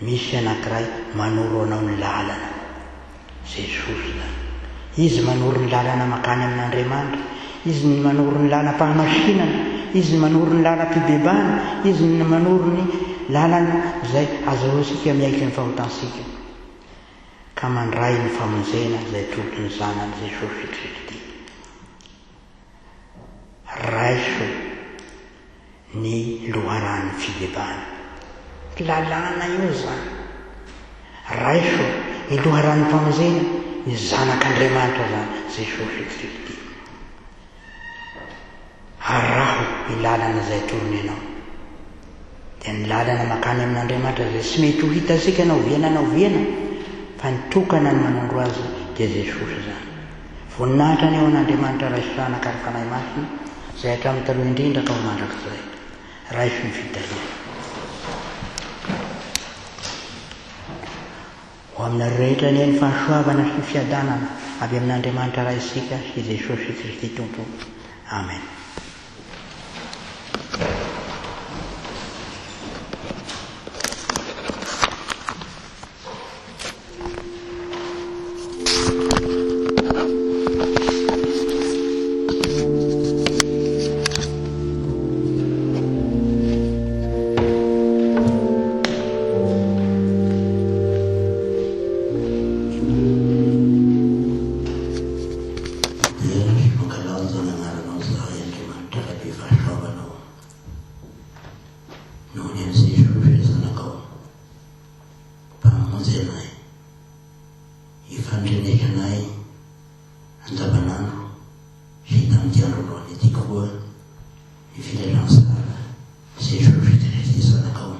misy anankiray manoro anao ny lalana. Jesosy izany. Izy manoro ny lalana mankany amin'Andriamanitra. Izy ny manoro ny lalam-pahamasinana. Izy ny manoro ny lalam-pibebahana. Izy ny manoro ny lalana izay azahoantsika miaiky ny fahotantsika ka mandray ny famonjena izay atolotry ny Zanany Jesosy Kristy. Raiso ny loharanon'ny fibebahana. Lalàna io izany. Raiso ny loharanom-pamonjena, ny Zanak'Andriamanitra izany, Jesosy Kristy. Araho ny lalana izay atorony anao. Dia ny lalana mankany amin'Andriamanitra izay tsy mety ho hitantsika na oviana na oviana, fa ny tokana ny manondro azy dia Jesosy izany. Voninahitra anie ho an'Andriamanitra Ray sy Zanaka ary Fanahy Masina, izay hatramin'ny taloha indrindra ka ho mandrakizay. Raiso ny fitahiana. Ho aminareo rehetra anie ny fahasoavana sy ny fiadanana avy amin'Andriamanitra Raintsika sy Jesosy Kristy Tompo. Amen. Dera sy mankalaza ny anaranao izahay Andriamanitra Ray be fahasoavana ô. Noho ny amin'i Jesosy Zanakao. Mpamonjy anay. Ifandrenesanay andavanandro sy tamin'ity andro androany ity koa ny filazantsara Jesosy Kristy Zanakao.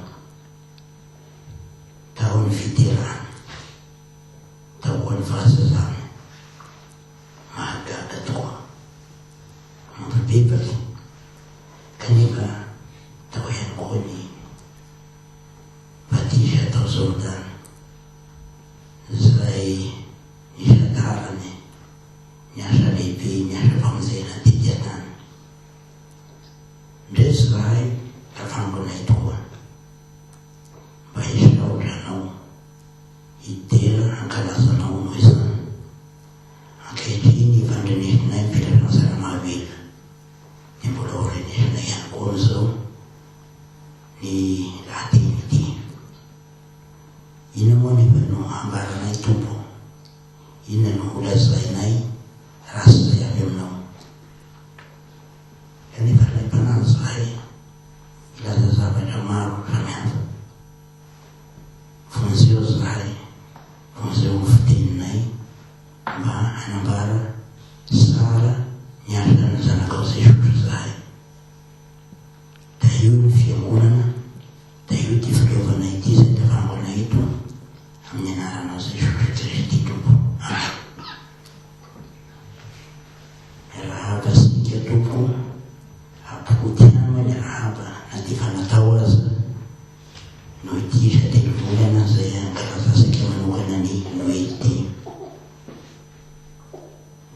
Tao ny fiterahany, tao koa ny fahazazany. Mahagaga tokoa. Mampibebaky, kanefa tao ihany koa ny Batisa tao Jordana, izay nisantarany ny asa lehibe, ny asa famonjena tety an-tany. Ndre izahay tafangonay tokoa, mba hisaotra Anao, hidera hankalaza Anao noho izany. Ankehitriny ifandrenesinay ny filazantsara mahavelona, dia mbola horenesinay ihany koa amin'izao, ny lahateny ity. Inona moa anefa no hambaranay Tompo? Inona no holazainay raha tsy izay avy aminao? Kanefa alaim-panahy izahay hilaza zavatra maro samihafa. Vonjeo izahay, vonjeo ny fiteninay mba hanambara tsara ny asan'ny Zanakao Jesosy izahay. Tahio ny fiangonana, tahio ity fileovana ity izay tafangona eto, amin'ny anaranao Jesosy Kristy Tompo. Amen. Miarahaba antsika Tompo, ampody ihany moa ny arahaba na dia efa natao aza, noho ity isa telovolana izay ankalazantsika manokana ny Noely ity.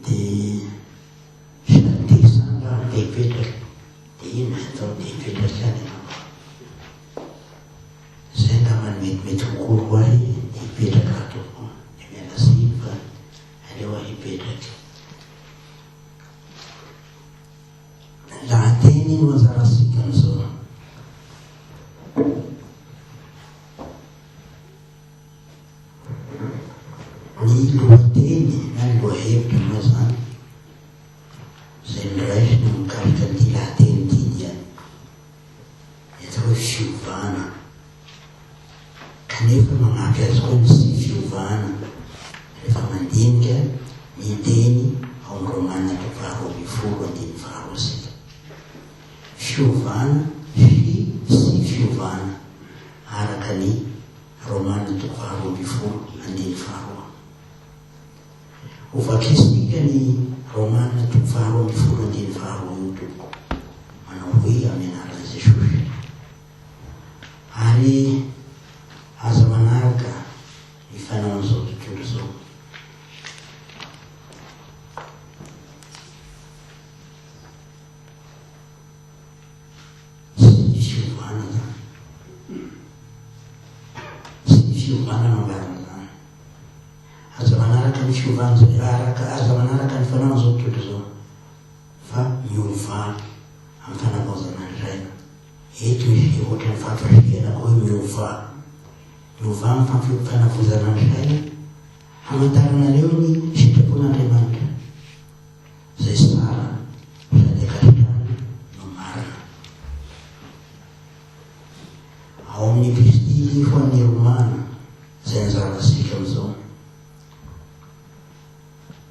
Dia Sady samy ary te hipetraka dia inona atao te hipetraka ihany ianao? Izay angamba no metimety kokoa ho ahy ny hipetraka ato tompoko dia miala tsiny fa aleo aho hipetraka. Lahateny no anjarantsika amin'izao. Ny lohateny na ny lohahevitra moa izany izay noraisina mikasika an'ity lahateny ity dia ny atao hoe fiovana. Kanefa manampy azy koa ny tsy fiovana rehefa mandinika ny teny ao amin'ny Romana toko faharoa ambin'ny folo andininy faharoa isika. Fiovana sy tsy fiovana araka ny Romana toko faharoa ambin'ny folo andininy faharoa. Hovakisintsika ny Romana toko faharoa ambin'ny folo andininy faharoa io tompoko. Manao hoe amin'ny anaran'i Jesosy. Ary aza manaraka ny fanaon'izao tontolo izao. Tsy ny fiovana izany. Tsy ny fiovana no ambaran'izany. Aza manaraka ny fiovana izay araka, aza manaraka ny fanaon'izao tontolo izao, fa miovà amin'ny fanavaozana ny saina. Eto izy ohatran'ny fampirisihana koa hoe miovà. Miovà amin'ny fanavaozana ny saina, hamantaranareo ny sitrapon'Andriamanitra. Izay tsara sady ankasitrahana no marina. Ao amin'ny Epistily ho an'ny Romana. Izay anjarantsika amin'izao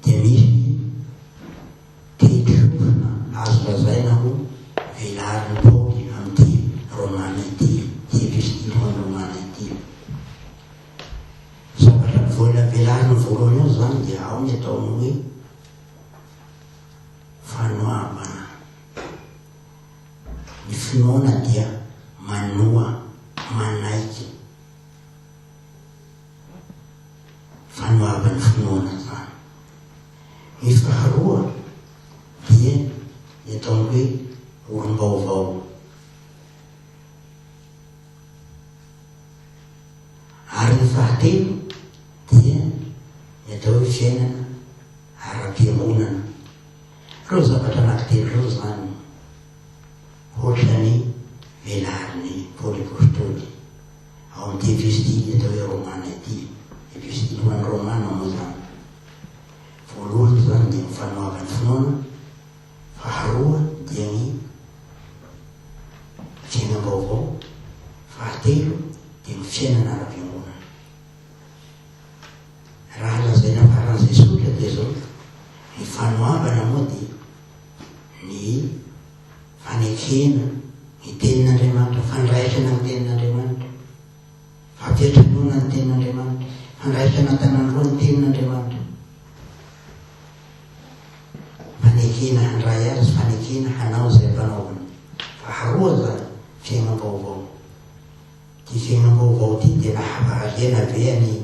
dia misy teti-sofina azo lazaina ho velarin'i Paoly amin'ity Romana ity, ity epistily ho an'ny Romana ity. Zavatra vola velariny voalohany ao izany dia ao ny ataony hoe fanoavana. Ny finoana dia manoa, manaiky. Fanoavan'ny finoana izany. Ny faharoa dia ny ataony hoe olom-baovao. Ary ny fahatelo dia ny atao hoe fiainana ara-piangonana. Ireo zavatra anankitelo ireo izany ohatran'ny velarin'i Paoly Apostoly ao amin'ity epistily atao hoe Romana ity. Epistily ho an'ny Romana moa izany. Voalohany izany dia ny fanoavan'ny finoana, faharoa dia ny fiainam-baovao, fahatelo dia ny fiainana ara-piangonana. Raha lazaina faran'izay tsotra dia izao, ny fanoavana moa dia ny fanekena ny tenin'Andriamanitra, fandraisana ny tenin'Andriamanitra, fampiantranoana ny tenin'Andriamanitra, fandraisana an-tanan-droa ny tenin'Andriamanitra, fanekena handray azy, fanekena hanao izay ampanaovina. Faharoa izany, fiainam-baovao. Ity fiainam-baovao ity dia nahavariana be an'i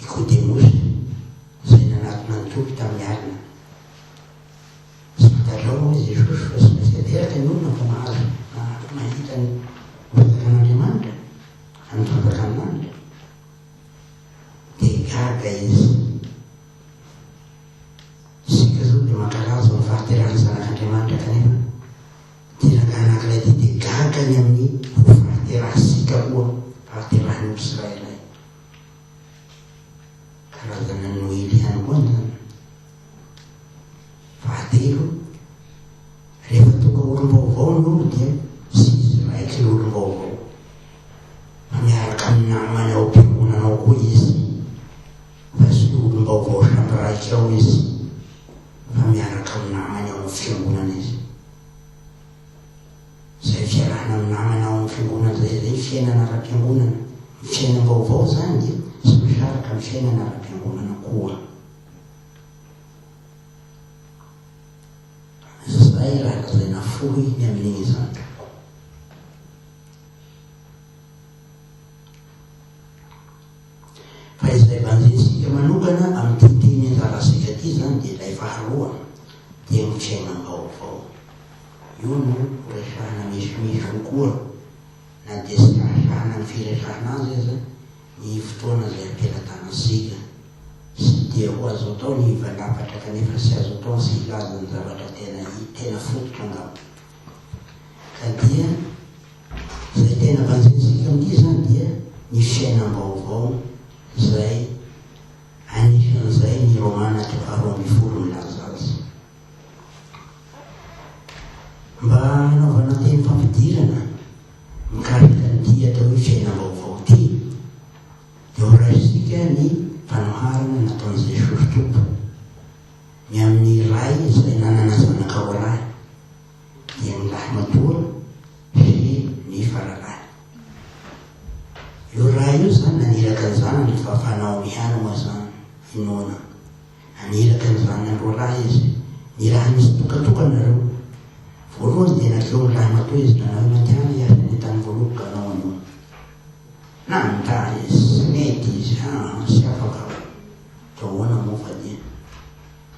Nikodemosy izay nanatona ny Tompo tamin'ny alina. Tsy fantatrao moa izy Jesosy fa tsy maintsy ateraka ny olona vao mahazo mahita ny fanjakan'Andriamanitra, ny fanjakan'ny lanitra. Dia gaga izy. Isika izao dia mankalaza ny fahaterahan'ny Zanak'Andriamanitra kanefa ity rangahy anankiray ity dia gaga ny amin'ny ho fahaterahantsika koa, fahaterahan'ny tsirairay. Karazana Noely ihany koa izany. Fahatelo, rehefa tonga olom-baovao ny olo dia tsy izy raiky ny olom-baovao fa miaraka amin'ny namany ao am-piangonana ao koa izy, fa tsy olom-baovao samy raiky ao izy fa miaraka amin'ny namany ao amin'ny fiangonana izy. Izay fiarahana amin'ny namana ao amin'ny fiangonana izay, izay fiainana ara-piangonana. Ny fiainam-baovao izany dia tsy misaraka amin'ny fiainana ara-piangonana koa. Izay raha lazaina fohy ny amin'iny izany tompoko. Fa izay banjinintsika manokana amin'ity teny anjarantsika ity izany dia ilay faharoa dia ny fiainam-baovao. Io no horesahana misimisy kokoa na dia tsy ahasahana ny firesahana azy aza ny fotoana izay am-pelatanantsika. Tsy dia ho azo atao ny hivalapatra kanefa tsy azo atao ny tsy hilaza ny zavatra tena tena fototra angamba. Ka dia izay tena banjinintsika amin'ity izany dia ny fiainam-baovao izay anisan'izay ny Romana toko faharoa ambinifolo milaza azy. Mba hanaovana teny fampidirana mikasika an'ity atao hoe fiainam-baovao ity dia ho raisintsika ny fanoharana nataon'i Jesosy Tompo ny amin'ny ray izay nanana zanaka roalahy, dia ny lahimatoa sy ny faralahy. Io ray io izany naniraka ny zanany fa fanaony ihany moa izany, inoana. Naniraka ny zanany roalahy izy. Nirahiny tsitokatokana ireo. Voalohany dia nankeo amin'ny lahimatoa izy nanao hoe mandehana hiasa any an-tanimboaloboka anao anio. Nandà izy, tsy nety izy, aa tsy afaka aho. Atao ahoana moa fa dia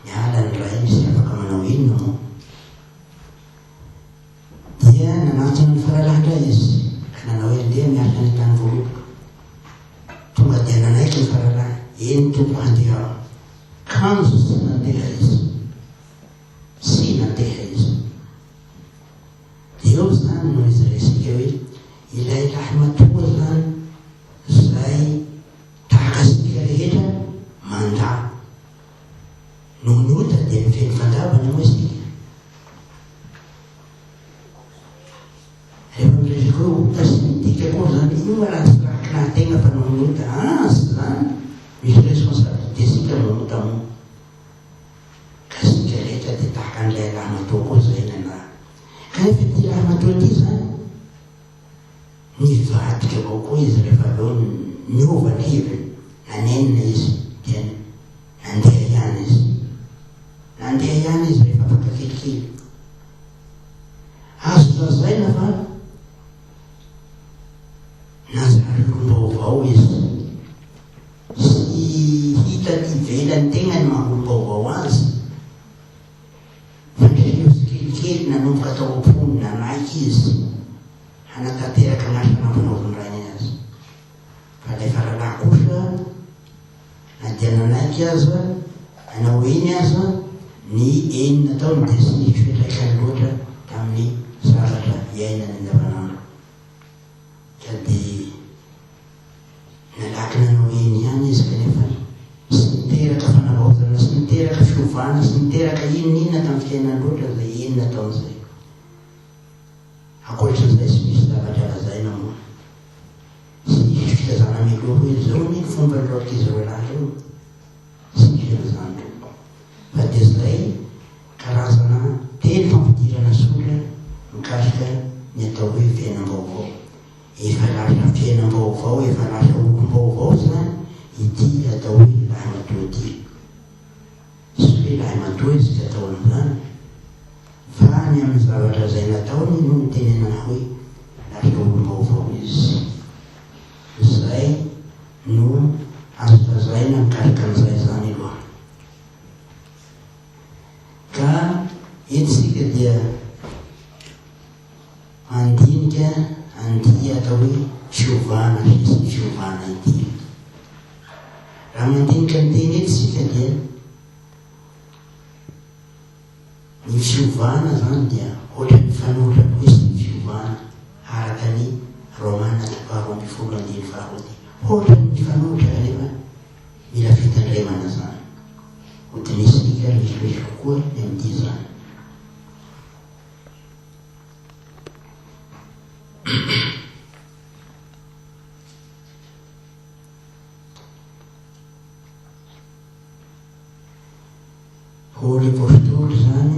niala ny rainy tsy afaka manao inona moa. Dia nanantona ny faralahy indray izy ka nanao hoe ndeha miasa any an-tanimboaloboka. Tonga dia nanaiky ny faralahy, eny tompoko handeha aho. Kanjo tsy nandeha izy. Tsy nandeha izy. Eo izany no ijerentsika hoe ilay lahimatoa izany izay tahaka antsika rehetra mandà. Noho ny ota dia mifehy ny fandavana moa isika. Rehefa miresaka hoe ota sy ny dika koa izany, io raha tsy raha kinahy-tegna fa noho ny. tompon'ny ota. Ah, tsy izany, misy responsabilité isika manota moa. Ka isika rehetra dia tahaka an'ilay lahimatoa koa izay nana. Kanefa ity lahimatoa ity izany, nivadika avao koa izy rehefa avy eo niova ny heviny, nanenina izy dia nandeha ihany izy. Nandeha ihany izy rehefa afaka kelikely. Azo lazaina fa nanjary olom-baovao izy. Tsy hita aty ivelany tegna ny maha olom-baovao azy fa niseho tsikelikely nanomboka tao am-pony nanaiky izy hanatanteraka ny asa nampanaovin-drainy azy. Fa ilay faralahy kosa na dia nanaiky aza, nanao eny aza, ny eny nataony dia tsy nisy fiantraikany loatra tamin'ny zavatra iainany andavanandro. Ka dia nalaky nanao eny ihany izy kanefa tsy niteraka fanavaozana, tsy niteraka fiovana, tsy niteraka inon'inona tamin'ny fiainany loatra izay eny nataony izay. Ankoatra izay tsy misy zavatra lazaina moa. Tsy nisy filazana mialoha hoe izao anie ny fomban'ireo ankizy roalahy ireo. Tsy nisy an'izany tompoko. Fa dia izay karazana teny fampidirana tsotra mikasika ny atao hoe fiainam-baovao. Efa lasa fiainam-baovao, efa lasa olom-baovao izany ity atao hoe lahimatoa ity. Tsy hoe lahimatoa izy ka atao an'izany, fa ny amin'ny zavatra izay nataony no nitenenana hoe lasa olom-baovao izy. Izay no azo lazaina mikasika an'izay izany aloha. Ka eto isika dia mandinika an'ity atao hoe fiovana sy tsy fiovana ity. Raha mandinika ny teny eto isika dia ny fiovana izany dia ohatran'ny mifanohitra koa izy ny fiovana araka ny Romana toko faharoa ambin'ny folo andininy faharoa ity. Ohatran'ny mifanohitra kanefa mila fitandremana izany. Hodinihintsika misimisy kokoa ny amin'ity izany. Paoly Apostoly izany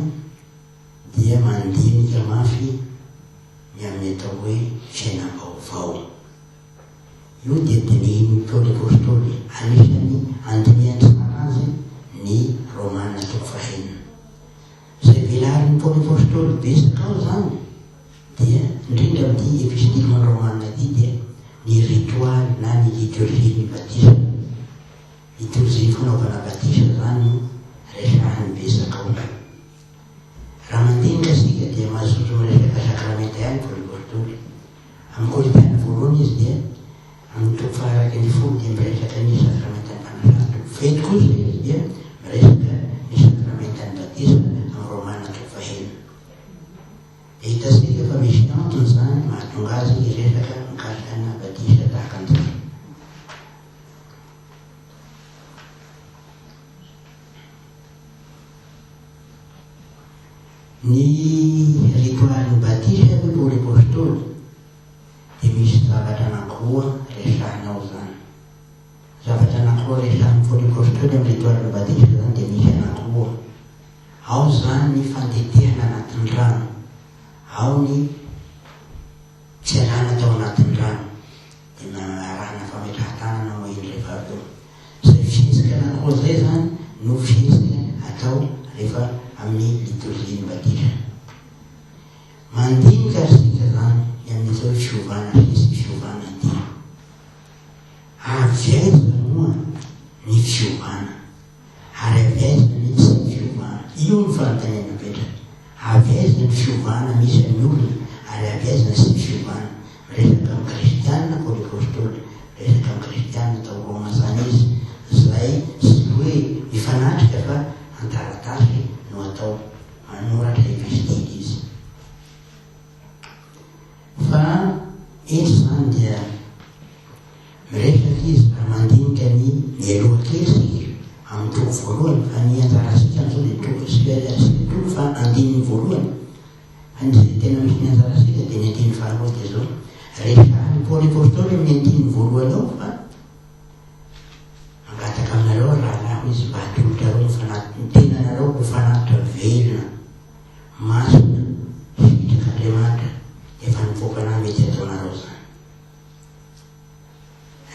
dia mandinika mafy ny amin'ny atao hoe fiainam-baovao. Io dia dinihin'i Paoly Apostoly, anisan'ny andinihany tsara azy ny Romana toko fahenina. Izay velarin'i Paoly Apostoly betsaka ao izany dia, indrindra amin'ity Epistily ho an'ny Romana ity dia ny ritoaly na ny liturgie ny batisa. Liturgie fanaovana batisa izany no resahiny betsaka ao. Raha mandinika isika dia mazoto miresaka sakramenta ihany Paoly Apostoly. Amin'ny Korintiana voalohany izy dia amin'ny toko faha-11 dia miresaka ny sakramentan'ny fanasana. Toko fahefatra kosa izy dia miresaka ny sakramentan'ny batisa amin'ny Romana toko fahenina. Dia hitantsika fa misy antony izany mahatonga azy hiresaka mikasika ana batisa tahaka an'izany. Ny ritoalin'ny batisa hoy Paoly Apostoly dia misy zavatra anankiroa resahina ao izany. Zavatra anankiroa resahin'i Paoly Apostoly amin'ny ritoalin'ny batisa izany dia misy anankiroa. Ao izany ny fandetehana anatin'ny rano, ao ny fialana tao anatin'ny rano, dia narahana fametrahan-tanana moa iny rehefa avy eo. Izay fihetsika anankiroa izay izany no fihetsika atao rehefa amin'ny litorzian'ny batisa. Mandinika ary isika izany ny amin'ny atao hoe fiovana sy tsy fiovana ity. Avy aiza moa ny fiovana? Ary avy aiza ny tsy fiovana? Io no fanontaniana apetraka. Avy aiza ny fiovana misy amin'ny olona ary avy aiza ny tsy fiovana? Miresaka amin'ny kristiana Paoly Apostoly, miresaka amin'ny kristiana tao Roma izany izy, izay tsy hoe mifanatrika fa an-taratasy no atao, manoratra epistily izy. Fa eto izany dia miresaka izy raha mandinika ny mialoha kely isika amin'ny toko voalohany fa ny anjarantsika amin'izao dia toko tsy toko fa andininy voalohany fa ny izay tena misy ny anjarantsika dia ny andininy faharoa dia izao resahin'i Paoly Apostoly amin'ny andininy voalohany ao fa.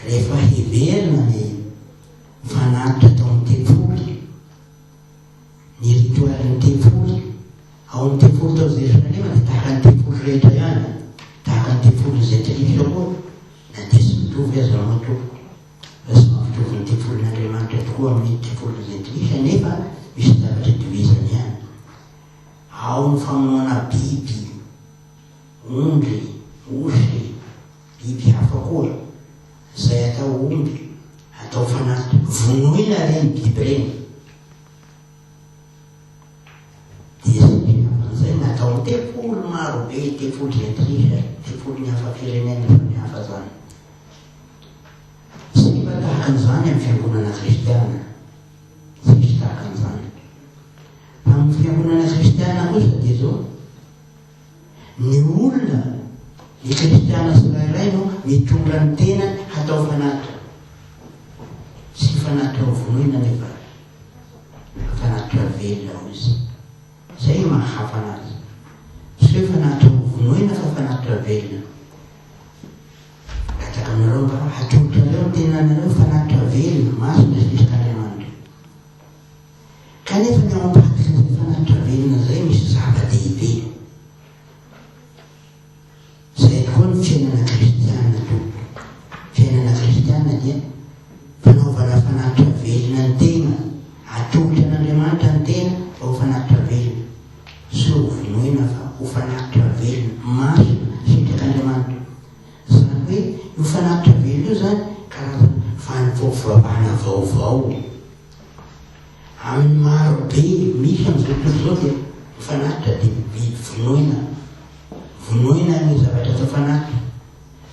Rehefa heverina ny fanatitra tao amin'ny tempoly, ny ritoalin'ny tempoly, ao amin'ny tempoly tao Jerosalema dia tahaka ny tempoly rehetra ihany, tahaka ny tempolin'ny Jentilisa koa, na dia tsy mitovy aza moa tompoko, fa tsy mampitovy ny tempolin'Andriamanitra tokoa amin'ny tempolin'ny Jentilisa, nefa misy zavatra itovizany ihany. Ao ny famonoana biby, ondry, osy, biby hafa koa, izay atao omby, atao fanatitra. Vonoina ireny biby ireny. Dia izay hafan'izay natao ny tempoly maro be, tempoly jentilisa, tempolin'ny hafa firenena samihafa izany. Tsy mba tahaka an'izany amin'ny fiangonana kristiana. Tsisy tahaka an'izany. Amin'ny fiangonana kristiana kosa dia izao, ny olona, ny kristiana tsirairay no mitondra ny tenany hatao fanatitra. Tsy fanatitra hovonoina anefa, fa fanatitra velona hoy izy. Izay no maha hafa anazy. Tsy hoe fanatitra hovonoina fa fanatitra velona. Mangataka aminareo mba hatolotrareo ny tenanareo fanatitra velona, masina sy sitrak'Andriamanitra. Kanefa ny ao ambadikin'izay fanatitra velona izay misy zava-dehibe. Izay tokoa ny fiainana kristiana tompoko. Fiainana kristiana dia fanaovana fanatitra velona ny tena, atolotra an'Andriamanitra ny tena mba ho fanatitra velona. Tsy ho vonoina fa ho fanatitra velona, masina, sitrak'Andriamanitra. Izany hoe io fanatitra velona io izany karazana fanompoam-pivavahana vaovao. Amin'ny maro be misy amin'izao tontolo izao dia ny fanatitra dia biby vonoina. Vonoina ny zavatra atao fanatitra.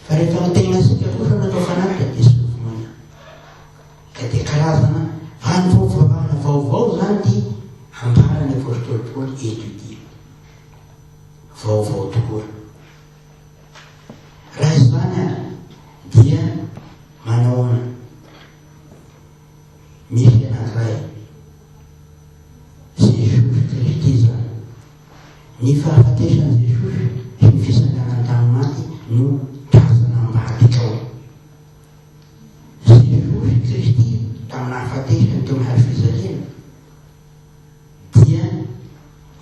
Fa rehefa ny tenantsika kosa no atao fanatitra dia tsy vonoina. Ka dia karazana fanompoam-pivavahana vaovao izany ity ambaran'ny apostoly Paoly eto ity. Vaovao tokoa. Raha izany ary dia manahoana? Misy anankiray, Jesosy Kristy izany. Ny fahafatesan'i Jesosy sy ny fitsanganany tamin'ny maty no tazana ambadika ao. Jesosy Kristy tamin'ny nahafatesany teo amin'ny hazo fijaliana dia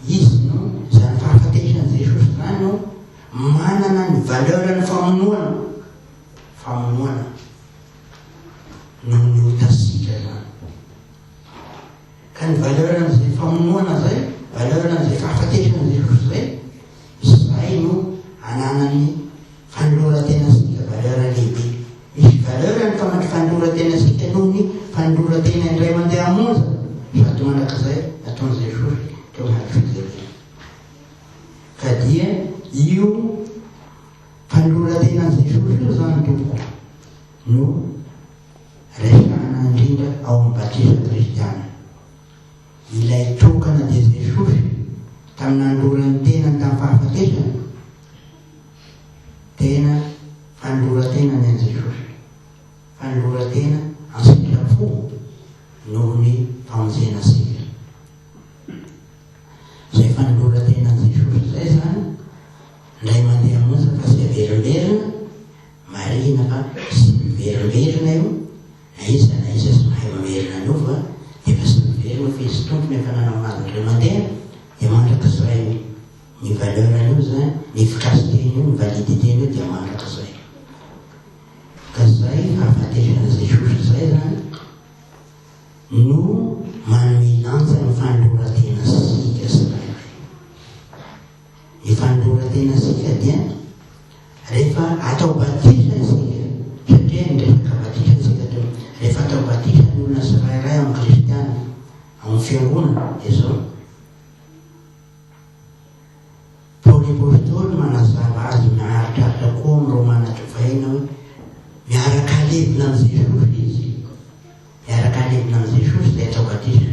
izy no izany fahafatesan'i Jesosy izany no manana ny valeur-n'ny famonoana, famonoana. Noho ny otasika izany. Ka ny valeur an'izay famonoana izay, valeur an'izay fahafatesana Jesosy izay, izay no ananan'ny fanoloran-tenantsika valeur lehibe. Misy valeur ny fanoloran-tenantsika noho ny fanoloran-tena indray mandeha monja sady mandrakizay nataon'i Jesosy teo amin'ny hazo fijaliana. Ka dia io fanoloran-tenan'i Jesosy io izany tompoko no resahana indrindra ao amin'ny batisa kristiana. Ilay tokana dia Jesosy tamin'ny nanolorany ny tenany tamin'ny fahafatesana, tena fanoloran-tena ny an'i Jesosy. Fanoloran-tena an-tsitrapo noho ny famonjena antsika. Izay fanoloran-tena an'i Jesosy izay izany, indray mandeha monja fa tsy averimberina, Marihina fa tsy miverimberina io na iza na iza tsy mahay mamerina an'io fa dia efa tsy miverina io fa izy tompony efa nanao anazy indray mandeha dia mandrakizay io. Ny valeur an'io zany, ny efficacité-n'io, ny validité-n'io dia mandrakizay. Ka zay fahafatesana Jesosy zay zany no manome lanja ny fanoloran-tena sika tsirairay. Ny fanoloran-tenantsika dia rehefa atao batisa isika, satria niresaka batisa isika teo, rehefa atao batisa ny olona tsirairay amin'ny kristiana, ao amin'ny fiangonana, dia izao, Paoly Apostoly manazava azy maharitraritra koa amin'ny Romana toko fahena hoe miaraka alevina amin'i Jesosy izy, miaraka alevina amin'i Jesosy ilay atao batisa.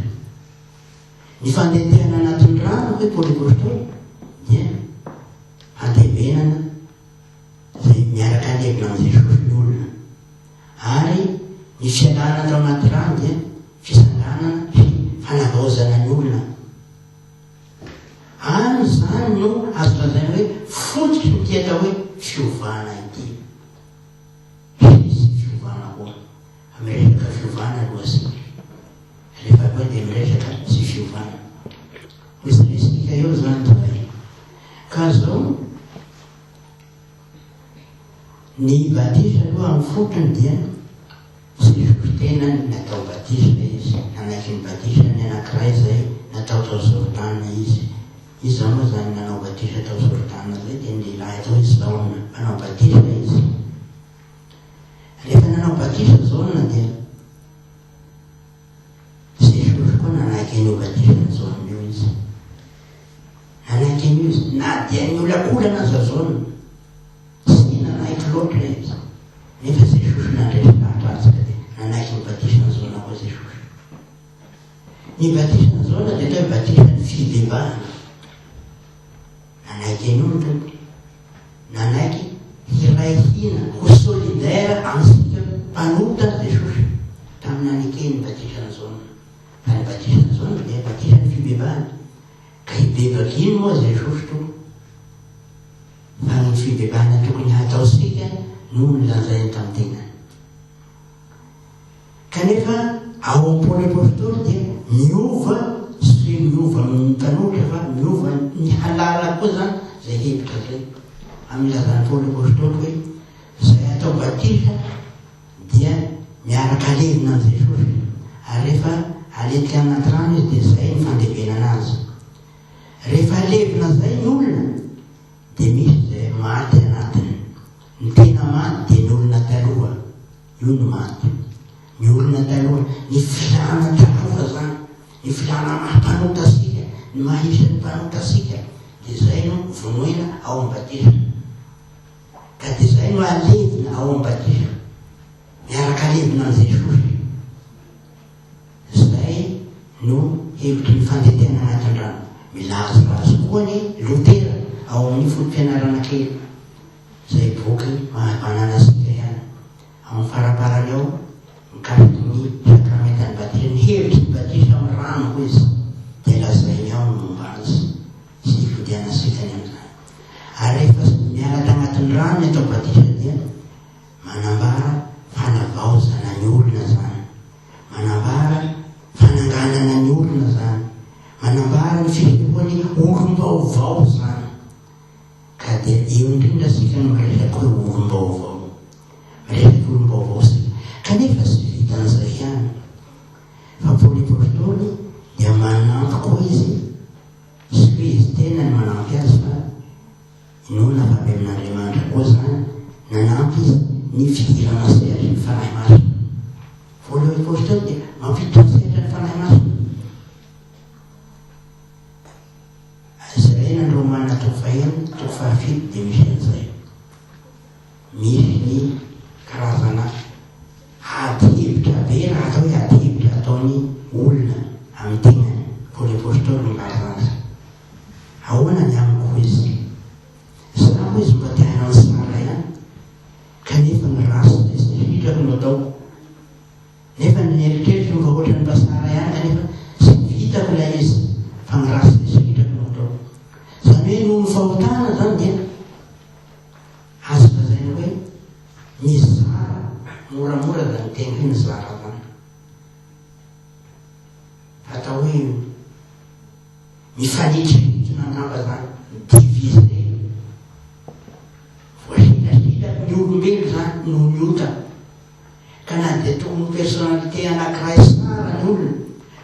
Ny fandentehana anatin'ny rano hoy Paoly Apostoly dia fandevenana izay miaraka alevina amin'i Jesosy ny olona. Ary ny fialana tao anaty rano dia fisanganana sy fanavaozana ny olona. Any izany no azo lazaina hoe fototry ny ity atao hoe fiovana ity. Hisy fiovana koa. fiovana aloha isika. Rehefa avy eo dia miresaka tsy fiovana. Hojerentsika eo izany izay. Ka zao, ny batisa aloha amin'ny fotony dia tsy nisotro tena ny natao batisa izy. Nanaiky ny batisa ny anankiray izay natao tao Jordana izy. Iza moa izany nanao batisa tao Jordana izay? Dia ny lehilahy atao hoe Jaona. Mpanao batisa izy. Rehefa nanao batisa Jaona dia Jesosy koa nanaiky an'io batisan'i Jaona io izy. Nanaiky an'io izy. Na dia niolakolana aza Jaona, tsy nanaiky loatra izy. Nefa Jesosy nandresy lahatra azy ka dia nanaiky ny batisan'i Jaona koa Jesosy. Ny batisan'i Jaona dia atao hoe batisan'ny fibebahana. Nanaiky an'io ny Tompo. Nanaiky hiray hina, ho solidaire amintsika mpanota Jesosy tamin'ny nanekeny ny batisan'i Jaona. Fa ny batisan'i Jaona dia batisan'ny fibebahana. Ka hibebaka ino moa Jesosy Tompo? Fa ny fibebahana tokony hataontsika no nolanjainy tamin'ny tenany. Kanefa ao amin'ny Paoly Apostoly dia miova, tsy hoe miova amin'ny mpanohitra fa miova ny halala koa izany izay hevitra izay. Amin'ny ilazan'i Paoly Apostoly hoe izay atao batisa dia miaraka alevina amin'i Jesosy ary rehefa aletika anaty rano izy dia izay ny fandevenana azy. Rehefa alevina izay ny olona dia misy izay maty anatiny. Ny tena maty dia ny olona taloha. Io no maty. Ny olona taloha, ny filàna taloha zany, ny filàna maha mpanota antsika, ny maha isan'ny mpanota antsika, dia izay no vonoina ao amin'ny batisa. Ka dia izay no alevina ao amin'ny batisa, miaraka alevina amin'i Jesosy. Izay no hevitry ny fandetehana anatin-drano. Milaza azy koa ny Lotera ao amin'ny foto-pianarana kely. Izay boky maha-banana antsika ihany. Amin'ny faraparany ao, mikasika ny sakramentan'ny batisa, ny hevitry ny batisa amin'ny rano hoy izy, dia lazainy ao ny momba azy sy hifodianantsika ny amin'izany. Ary rehefa miala tagnatin'ny rano ny atao batisa dia manambara fanavaozana ny olona izany, manambara fananganana ny olona izany, manambara ny fisehoan'ny olom-baovao izany. Ka dia eo indrindra isika no miresaka hoe olom-baovao. Miresaka olom-baovao isika. Kanefa tsy vitan'izay ihany. Fa Paoly Apostoly dia manampy koa izy, tsy hoe izy tenany manampy azy fa inoana fa avy amin'Andriamanitra koa izany, nanampy izy ny fidirana an-sehatry ny Fanahy Masina. Paoly Apostoly dia mampiditra an-tsehatra ny Fanahy Masina. Jerena ny Romana toko fahenina, toko fahafito dia misy an'izay. Misy ny karazana ady hevitra be raha atao hoe ady hevitra ataon'ny olona amin'ny tenany. Paoly Apostoly no milaza azy. Ahoana ny amiko hoy izy? Za hoy izy mba te hanao ny tsara ihany kanefa ny ratsy dia tsy sitrako no ataoko. Nefa ny eritreritro mba ohatran'ny mba tsara ihany kanefa tsy vitako ilay izy fa ny ratsy dia sitrako no ataoko. Izany hoe noho ny fahotana izany dia azo lazaina hoe mizara moramora izany teny hoe mizara izany. Atao hoe mifanitrinitsina angamba izany, mi-diviser. Voasilasilaky ny olombelona izany noho ny ota. Ka na dia tokony ho personnalité anakiray tsara ny olona,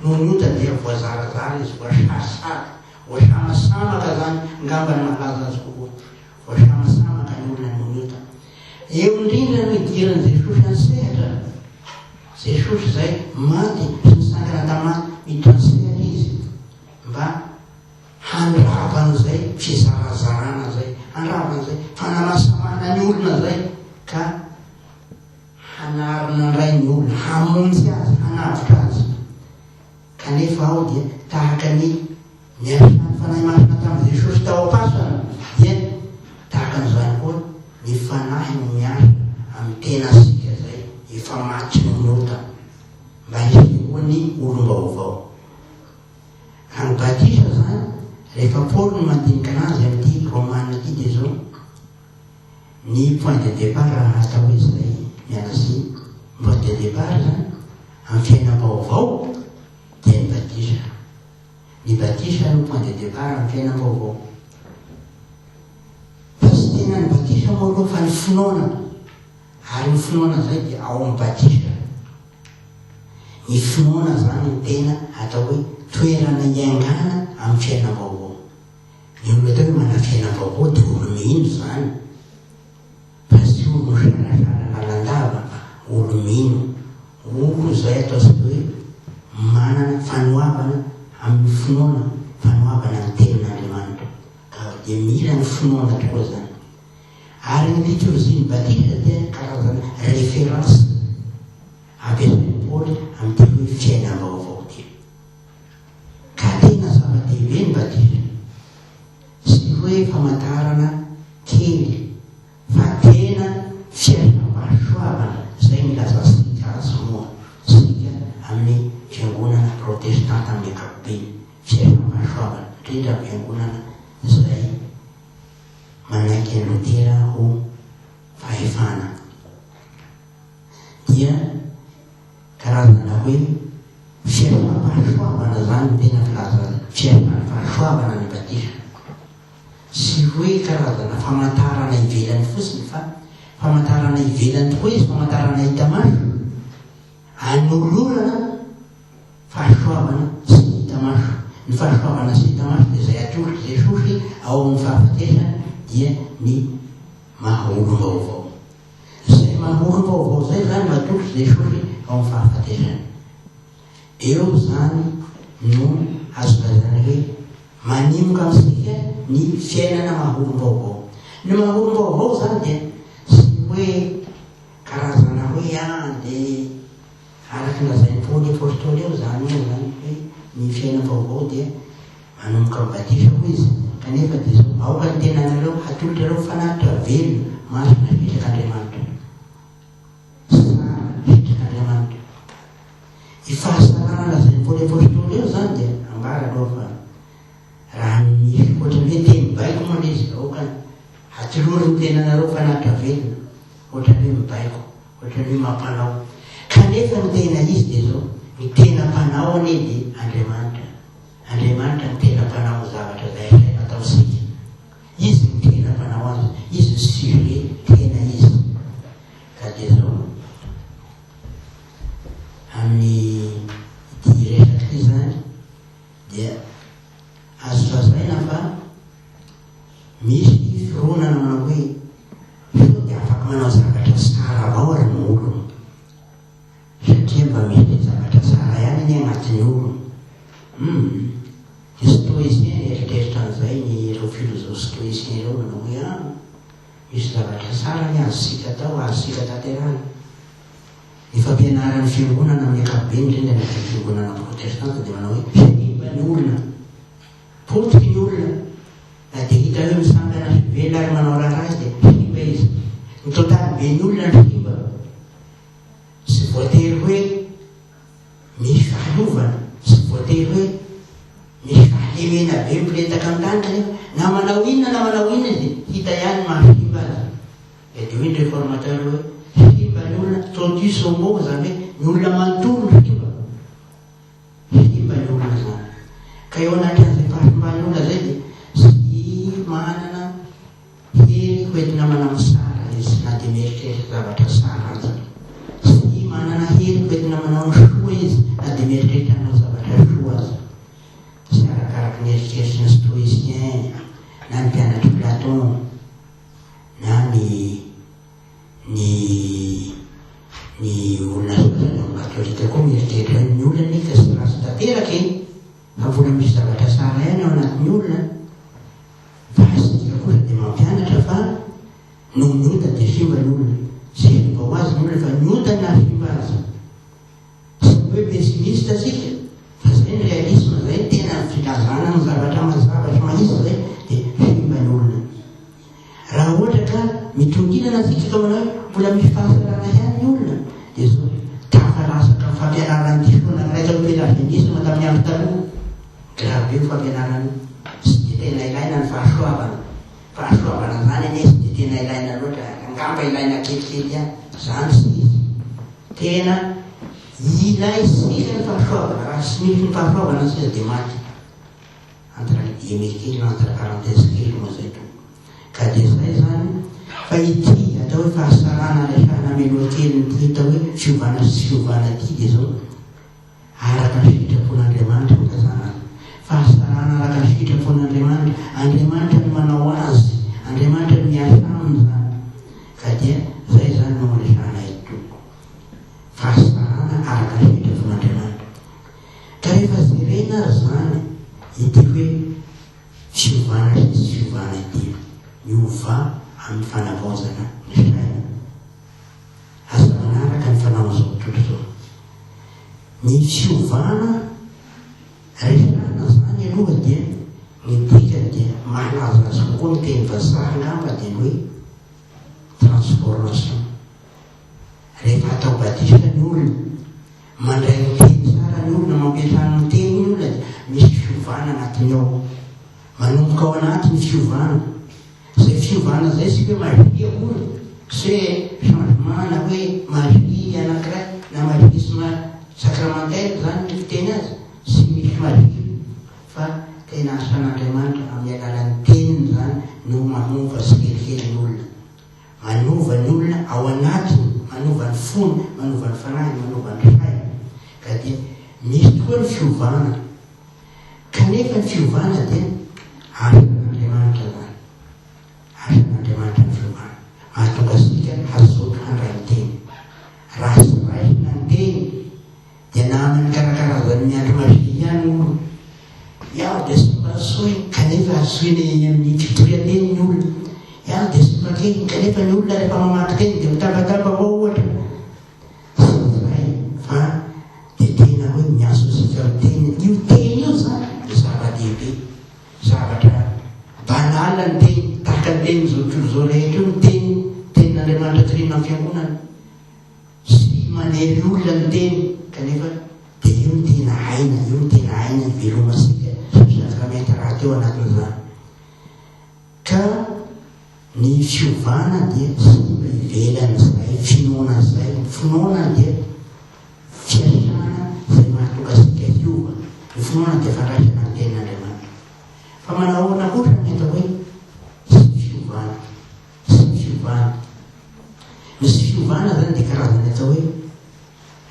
noho ny ota dia voazarazara izy, voasarisary, voasamasamaka zany ngamba ny mahalaza azy kokoa. Voasamasamaka ny olona noho ny ota. Eo indrindra no idiran'i Jesosy an-tsehatra. Jesosy izay maty sy nitsangana tamin'ny maty, miditra an-tsehatra Izy mba handrava an'izay fizarazarana izay, handrava an'izay fanamasamana ny olona izay ka Hanarina indray ny olona, hamonjy azy, hanavotra azy. Kanefa ao dia tahaka ny niasan'ny Fanahy Masina tamin'i Jesosy tao am-pasana, dia tahaka an'izany koa ny Fanahy no miasa amin'ny tenantsika izay efa maty noho ny ota, mba hisehoan'ny olom-baovao. Ka ny batisa izany, rehefa Paoly no mandinika anazy amin'ity Romana ity dia izao, Ny point de départ raha atao hoe izay, miala tsiny, point de départ izany. Ny batisa no point de départ amin'ny fiainam-baovao. Fa tsy tena ny batisa moa aloha fa ny finoana. Ary ny finoana izay dia ao amin'ny batisa. Ny finoana izany no tena atao hoe toerana iaingana amin'ny fiainam-baovao. Ny olona atao hoe manana fiainam-baovao dia olo-mino izany. Fa tsy olo misalasala lalandava fa olo mino. Olo izay ataontsika hoe manana fanoavana amin'ny finoana, fanoavana ny tenin'Andriamanitra. Ka dia mila ny finoana tokoa izany. Ary ny litorzian'ny batisa dia karazana référence ampiasain'i Paoly amin'ity hoe fiainam-baovao ity. Ka tena zava-dehibe ny batisa. Tsy hoe famantarana kely fa tena fiasam-pahasoavana izay nilazantsika azy moa isika amin'ny fiangonana protestanta amin'ny ankapobeny, fiasam-pahasoavana, indrindra ny fiangonana izay manaiky an'i Lotera ho fahefana dia karazana hoe fiasam-pahasoavana izany no tena filaza azy, fiasan'ny fahasoavana ny batisa. Tsy hoe karazana famantarana ivelany fotsiny fa famantarana ivelany tokoa izy, famantarana hita maso, anolorana fahasoavana tsy hita maso. Ny fahasoavana tsy hita maso dia izay atolotr'i Jesosy ao amin'ny fahafatesany dia ny maha olom-baovao. Izay maha olom-baovao izay izany no atolotr'i Jesosy ao amin'ny fahafatesany. Eo izany no azo lazaina hoe manimoka amintsika ny fiainana maha olom-baovao. Ny maha olom-baovao izany dia tsy hoe karazana hoe ah dia araka ny lazain'i Paoly Apostoly eo izany moa izany hoe ny fiainam-baovao dia manomboka amin'ny batisa hoy izy, kanefa dia izao, aoka ny tenanareo hatolotrareo fanatitra velona, masina, sitrak'Andriamanitra. Tsara, sitrak'Andriamanitra. Io fahasalana lazain'i Paoly Apostoly eo izany dia ambara aloha fa raha misy ohatran'ny hoe teny baiko moa ilay izy, aoka hatolory ny tenanareo fanatitra velona, ohatran'ny hoe mibaiko, ohatran'ny hoe mampanao. Kanefa ny tena izy dia izao, ny tena mpanao anie dia Andriamanitra. Andriamanitra no tena mpanao ny zavatra izay asaina ataontsika. Izy no tena mpanao azy, Izy no sujet tena izy. Ka dia izao, amin'ny ity resaka ity izany dia azo lazaina fa misy fironana manao hoe sao dia afaka manao zavatra tsara avao ary ny olona. Satria mba misy zavatra tsara ihany anie agnatin'ny olona. Hum. Ny stoïcien nieritreritra an'izay, ny ireo philosophes stoïcien ireo nanao hoe ah, misy zavatra tsara anie azontsika atao, azontsika tanterahina. Ny fampianaran'ny fiangonana amin'ny ankapobeny, indrindra ny aty fiangonana protestanta dia manao hoe simba ny olona, potiky ny olona, na dia hita hoe misangana sy velona ary manao raharaha izy dia simba izy. Ny totaly be ny olona no simba. Tsy voatery hoe misy fahalovana, tsy voatery hoe misy fahalemena be miporetaka amin'ny tany kanefa na manao inona na manao inona izy dia hita ihany ny maha simba azy. Dia dia hoy ny réformateur hoe simba ny olona, totus homo, izany hoe ny olona manontolo no simba. Simba ny olona izany. Ka eo anatrehan'izay fahasimban'ny olona izay dia tsy manana Hery ho entina manao tsara izy na dia mieritreritra zavatra tsara aza. Tsy manana hery ho entina manao ny soa izy na dia mieritreritra hanao zavatra soa aza. Tsy arakaraky ny eritreritry ny stoïcien na ny mpianatr'i Platon na ny ny ny olona sasany ao amin'ny katolika koa mieritreritra hoe ny olona anie ka tsy ratsy tanteraka e! Fa mbola misy zavatra tsara ihany ao anatin'ny olona. Fa isika kosa dia mampianatra fa noho ny ota dia simba ny olona. Tsy simba ho azy ny olona fa ny ota no nahasimba azy. Tsy hoe pessimiste isika fa izay ny réalisme, izay ny tena filazana ny zavatra mazava sy mahitsy izay dia simba ny olona. Raha ohatra ka mitongilana isika ka manao hoe mbola misy fahasalana ihany ny olona dia izao tafalasaka amin'ny fampianaran'ny diso anankiray tao pélagianisme tamin'ny andro taloha. Grave be io fampianarana io. Tsy dia tena ilaina ny fahasoavana. Fahasoavana zany anie tsy dia tena ilaina loatra, angamba ilaina kelikely ihany. Zany tsy izy. Tena ilaintsika ny fahasoavana, raha tsy misy ny fahasoavana isika dia maty. guillemets kely na entre parenthèse kely moa izay tompoko. Ka dia izay izany fa ity atao hoe fahasarana resahina mialoha kely ity atao hoe fiovana sy tsy fiovana ity dia izao, araka ny sitrapon'Andriamanitra no ilazana azy. Fahasarana araka ny sitrapon'Andriamanitra, Andriamanitra no manao azy, Andriamanitra no miasa aminy izany. Ka dia izay izany no resahina eto tompoko. Fahasarana araka ny sitrapon'Andriamanitra. Ka rehefa jerena ary izany ity hoe fiovana sy tsy fiovana ity, miovà amin'ny fanavaozana ny saina. Aza manaraka ny fanaon'izao tontolo izao. Ny fiovana resahina izany aloha dia ny dikany dia mahalaza azy kokoa ny teny vazaha angamba dia ny hoe transformation. Rehefa atao batisa ny olona, mandray ny teny tsara ny olona, mampiantrano ny teny ny olona dia misy fiovana anatiny ao. Manomboka ao anaty ny fiovana. Izay fiovana izay tsy hoe magie akory, tsy hoe changement na hoe magie anankiray na magisme sacramentaire izany ny fiteny azy, tsy misy magie fa tena asan'Andriamanitra amin'ny alalan'ny teniny izany no manova tsikelikely ny olona. Manova ny olona ao anatiny, manova ny fony, manova ny fanahiny, manova ny sainy. Ka dia misy tokoa ny fiovana. Kanefa ny fiovana dia asan'Andriamanitra izany. Asan'Andriamanitra ny fiovana. Mahatonga antsika hazoto handray ny teny. Raha tsy raisina ny teny, Dia namany karakarazan'ny miandry magie ihany hono. Iaho dia tsy mba antsoiny kanefa antsoina eny amin'ny fitorian-teny ny olona. Iaho dia tsy mba kely kanefa ny olona rehefa mamaky teny dia mitabataba avao ohatra. Tsy izay fa dia tena hoe miantso antsika amin'ny teny. Io teny io izany dia zava-dehibe. Zavatra banal ny teny, tahaka ny tenin'izao tontolo izao rehetra io ny teny, tenin'Andriamanitra toriana amin'ny fiangonana. Tsy manery olona ny teny kanefa dia io no tena aina, io no tena aina ivelomantsika sy ny sakramenta rahateo anatin'izany. Ka ny fiovana dia tsy mba ivelan'izay finoana izay. Ny finoana dia fiasana izay mahatonga antsika hiova. Ny finoana dia fandraisana ny tenin'Andriamanitra. Fa manahoana kosa ny atao hoe tsy fiovana? Tsy fiovana. Ny tsy fiovana zany dia karazany atao hoe,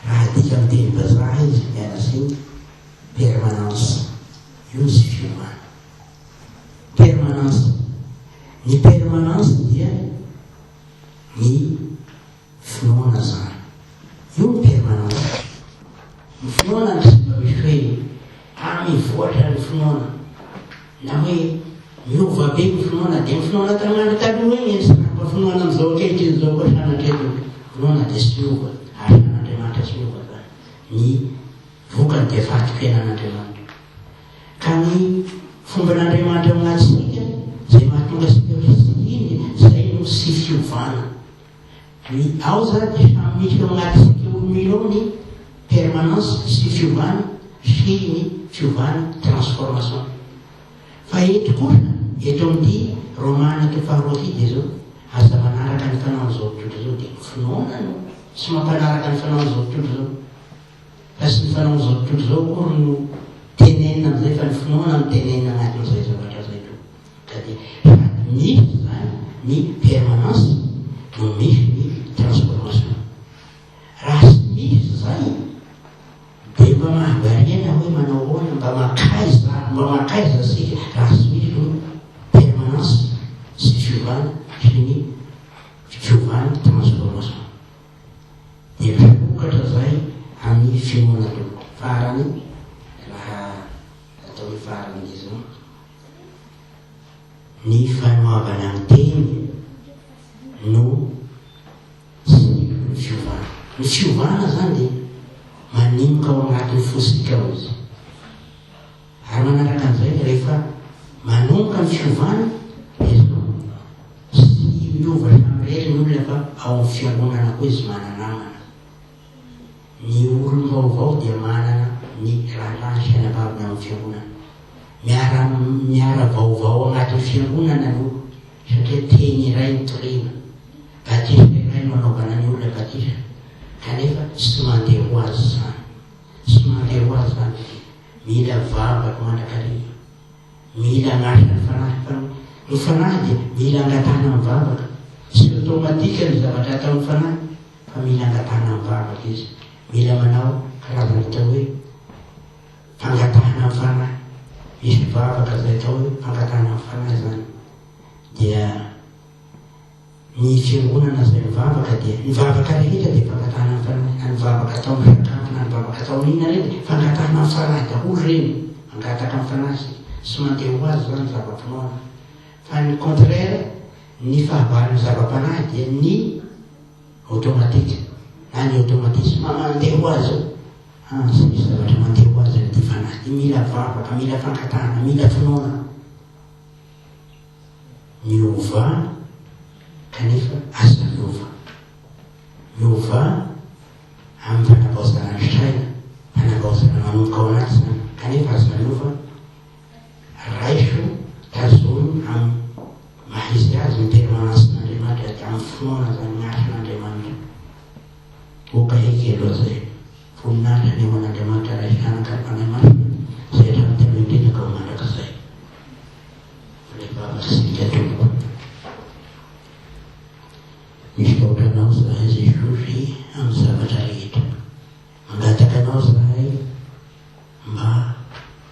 raha adika amin'ny teny vazaha izy, miala tsiny, permanence. Io ny tsy fiovana. Permanence. Ny permanence dia ny Finoana zany. Io ny permanence. Ny finoana no tsy mba misy hoe ah mivoatra ny finoana na hoe miova be ny finoana dia ny finoana tamin'ny andro taloha iny no mba finoana amin'izao ankehitriny izao koa sanatria ny finoana dia tsy miova ary an'Andriamanitra tsy miova zany. Ny vokany dia fahatokianan'Andriamanitra. Ka ny fomban'Andriamanitra ao anatintsika izay mahatonga antsika ho tsy iny izay no tsy fiovana. Ny ao zany dia samy misy ao anatintsika olombelona ao ny permanence sy fiovana sy ny fiovana transformation. Fa eto kosa, eto amin'ity Romana toko faharoa ity dia zao, aza manaraka ny fanaon'izao tontolo izao dia ny finoana no tsy mampanaraka ny fanaon'izao tontolo izao. Fa tsy ny fanaon'izao tontolo izao akory no tenenina amin'izay fa ny finoana no tenenina anatin'izay zavatra izay koa. Ka dia sady misy izany ny permanence no misy ny transformation. Raha tsy misy izay dia mba mahavariana hoe manao ahoana, mba mankaiza, mba mankaiza isika raha tsy misy ny permanence sy fiovana sy ny fiovana transformation. Dia misokatra izay amin'ny finoana tompoko. Farany, raha atao hoe farany dia izao, ny fanoavana ny teny no tsy ny fiovana. Ny fiovana izany dia manomboka ao anatin'ny fosika ao izy. Ary manaraka an'izay rehefa manomboka ny fiovana dia izao, tsy miova samirery ny olona fa ao amin'ny fiangonana koa izy mana-namana. Ny olom-baovao dia manana ny rahalahy sy anabaviny ao amin'ny fiangonana. Miara miara vaovao anatin'ny fiangonana ny olona satria teny iray no torina. Batisa iray no anaovana ny olona batisa kanefa tsy mandeha ho azy izany. Tsy mandeha ho azy izany. Mila vavaka mandrakariva. Mila miasa ny fanahy fa ny fanahy dia mila angatahana amin'ny vavaka. Tsy automatique ny zavatra ataon'ny fanahy fa mila angatahana amin'ny vavaka izy. Mila manao karazana atao hoe fangatahana amin'ny fanahy. Misy vavaka izay atao hoe fangatahana amin'ny fanahy izany. Dia Ny fiangonana izay mivavaka dia, ny vavaka rehetra dia fangatahana ny Fanahy, na ny vavaka atao amin'ny sakafo na ny vavaka atao amin'ny inona ireny dia fangatahana ny Fanahy daholo ireny, mangataka ny Fanahy isika, tsy mandeha ho azy izany ny zava-pinoana. Fa ny contraire, ny fahavalon'ny zava-panahy dia ny automatique, na ny automatisme mandeha ho azy io. Ah, tsy misy zavatra mandeha ho azy amin'ity Fanahy ity, mila vavaka, mila fangatahana, mila finoana. Miovà kanefa aza miova. Miovà amin'ny fanavaozana ny saina, fanavaozana manomboka ao anaty izany, kanefa aza miova, raiso, tazomy amin'ny maha izy azy ny permanence-n'Andriamanitra, amin'ny finoana izany ny asan'Andriamanitra. Oka heky aloha izay. Voninahitra anie ho an'Andriamanitra Ray Zanaka ary Fanahy Masina, izay hatramin'ny taloha indrindra ka ho mandrakizay. Ilay vavaka isika Tompoko. Misaotra Anao izahay Jesosy amin'ny zavatra rehetra. Mangataka Anao izahay mba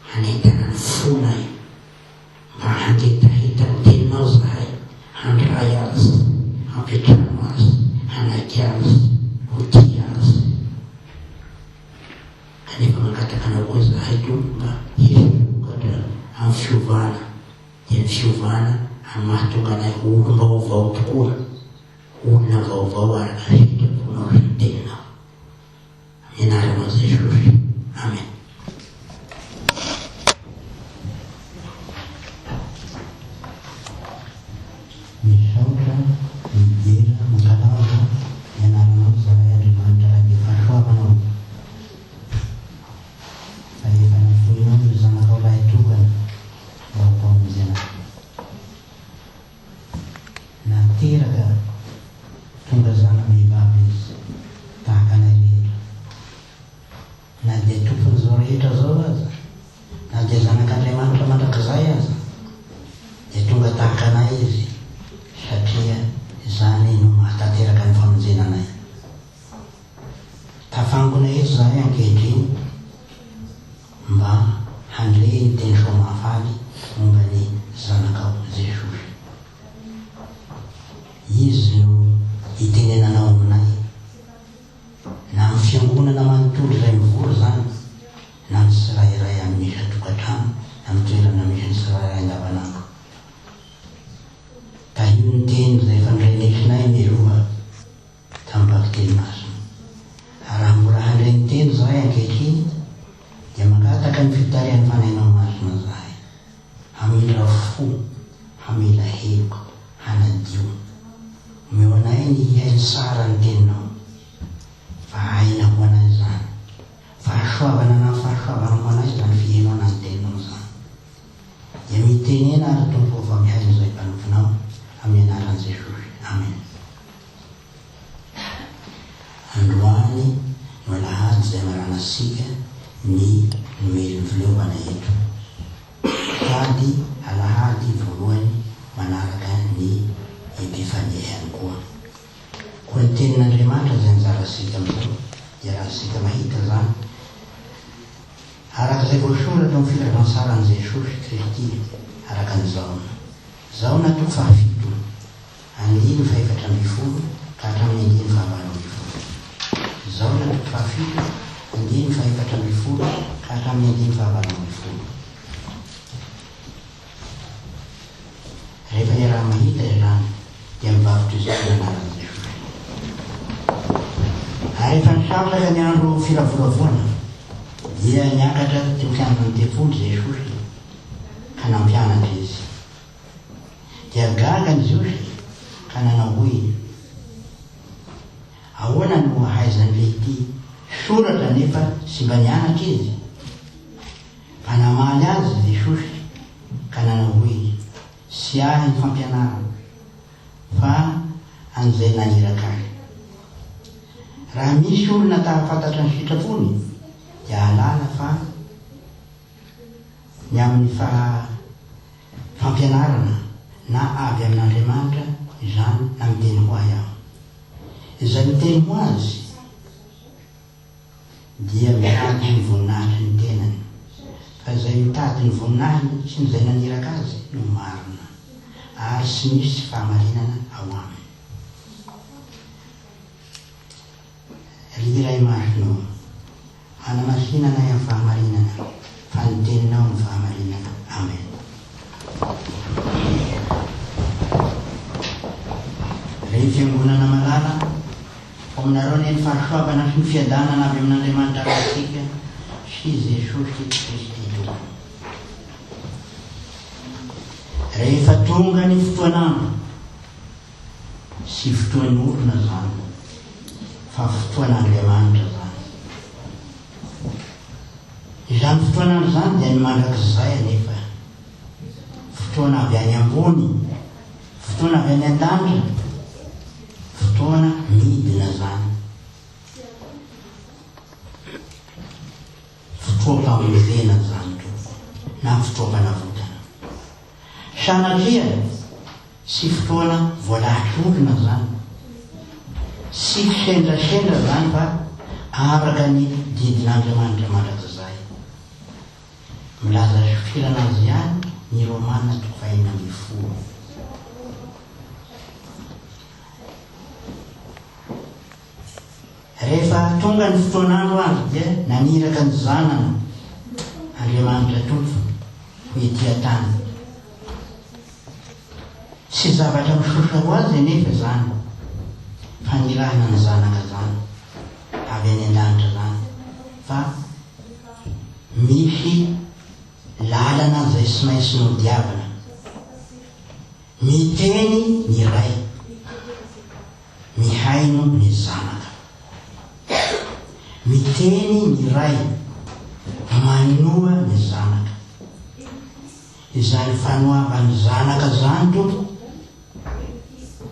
hanentana ny fonay, mba hangetaheta ny Teninao izahay, handray azy, hampiantrano azy, hanaiky azy, ho tia azy. Kanefa mangataka Anao koa izahay Tompo mba hisy vokatra amin'ny fiovana, dia ny fiovana amin'ny mahatonga anay ho olom-baovao tokoa, ho olona vaovao araka ny sitraponao sy ny Teninao. Amin'ny anaranao Jesosy. Amen. Misaotra, midera, mankalaza ny anaranao izahay Andriamanitra Ray be fahasoavana ô. Fa efa nafoinao ny zanakao lahitokana mba ho mpamonjy anay. Nateraka tonga zana-behivavy izy, tahaka anay rehetra. Na dia tompon'izao rehetra izao aza, na dia zanak'Andriamanitra mandrakizay aza, dia tonga tahaka anay izy, satria izany no mahatanteraka ny famonjena anay. Tafangona eto izahay ankehitriny mba handre ny teny soa mahafaly momba ny Zanakao Jesosy. Izy no itenenanao aminay. Na amin'ny fiangonana manontolo izay mivory izany, na ny tsirairay amin'ny isan-tokantrano, na amin'ny toerana misy ny tsirairay andavanandro. Tahio ny teny izay efa norenesinay mialoha tamin'ny vakiteny masina. Ary raha mbola handre ny teny izahay ankehitriny, dia mangataka ny fitarihan'ny Fanahinao Masina izahay, hamindra fo, hamela heloka, hanadio. Omeo anay ny hihaino tsara ny Teninao, fa aina ho anay izany. Fahasoavana na fahasoavana ho anay izany fihenoana ny Teninao izany. Dia mitenena ary Tompo ô fa mihaino izay mpanomponao, amin'ny anaran'i Jesosy. Amen. Androany no alahady izay amaranantsika ny Noelin'ny Fileovana eto. Sady alahady voalohany manaraka ny Epifania ihany koa. Koa ny Tenin'Andriamanitra izay anjarantsika amin'izao dia rahantsika mahita izany araka izay voasoratra ao amin'ny Filazantsaran'i Jesosy Kristy araka an'i Jaona. Jaona toko fahafito. Andininy fahefatra ambin'ny folo ka hatramin'ny andininy fahavalo ambin'ny folo. Jaona toko fahafito, andininy fahefatra ambin'ny folo ka hatramin'ny andininy fahavalo ambin'ny folo. Rehefa iaraha-mahita izany, dia mivavaka izao ny anaran'i Jesosy. Ary rehefa nisampaka ny andro firavoravoana, dia niakatra teo kianjan'ny tempoly Jesosy ka nampianatra izy. Dia gaga ny Jiosy ka nanao hoe, Ahoana no ahaizan'i Lehitia soratra nefa tsy mba nianatra izy? Fa namaly azy Jesosy ka nanao hoe, Tsy ahy ny fampianarana, fa an'izay naniraka ahy. Raha misy olona ta hahafantatra ny sitrapony, dia hahalala fa ny amin'ny faha. fampianarana na avy amin'Andriamanitra izany na miteny ho ahy aho. Izay miteny ho azy dia mitady ny voninahitry ny tenany, fa izay mitady ny voninahiny sy ny izay naniraka azy no marina, ary tsy misy tsy fahamarinana ao aminy. Ry Ray Masina ô, manamasina anay amin'ny fahamarinana, fa ny Teninao no fahamarinana. Amen. Ry Fiangonana malala, ho aminareo anie ny fahasoavana sy ny fiadanana avy amin'Andriamanitra Raintsika sy Jesosy Kristy Tompo. Rehefa tonga ny fotoan'andro, Tsy fotoan'olona izany fa fotoan'Andriamanitra izany. Izany fotoan'andro izany dia ny mandrakizay anefa. Fotoana avy any ambony, fotoana avy any an-danitra, fotoana midina izany. Fotoam-pamonjena izany tompoko na fotoam-panavotana. Sanatria tsy fotoana voalahatr'olona izany, tsy kisendrasendra izany fa araka ny didin'Andriamanitra mandrakizay. Milaza sokirana azy ihany ny Romana toko fahenina ambinifolo. Rehefa tonga ny fotoan'andro ary dia naniraka ny Zanany Andriamanitra Tompo ho ety an-tany. Tsy zavatra misosa ho azy anefa izany fanirahana ny Zanaka izany avy any an-danitra izany fa misy lalana izay tsy maintsy nodiavina. Miteny ny Ray. Mihaino ny zanaka. Miteny ny ray, manoa ny zanaka. Izany fanoavan'ny zanaka izany tompoko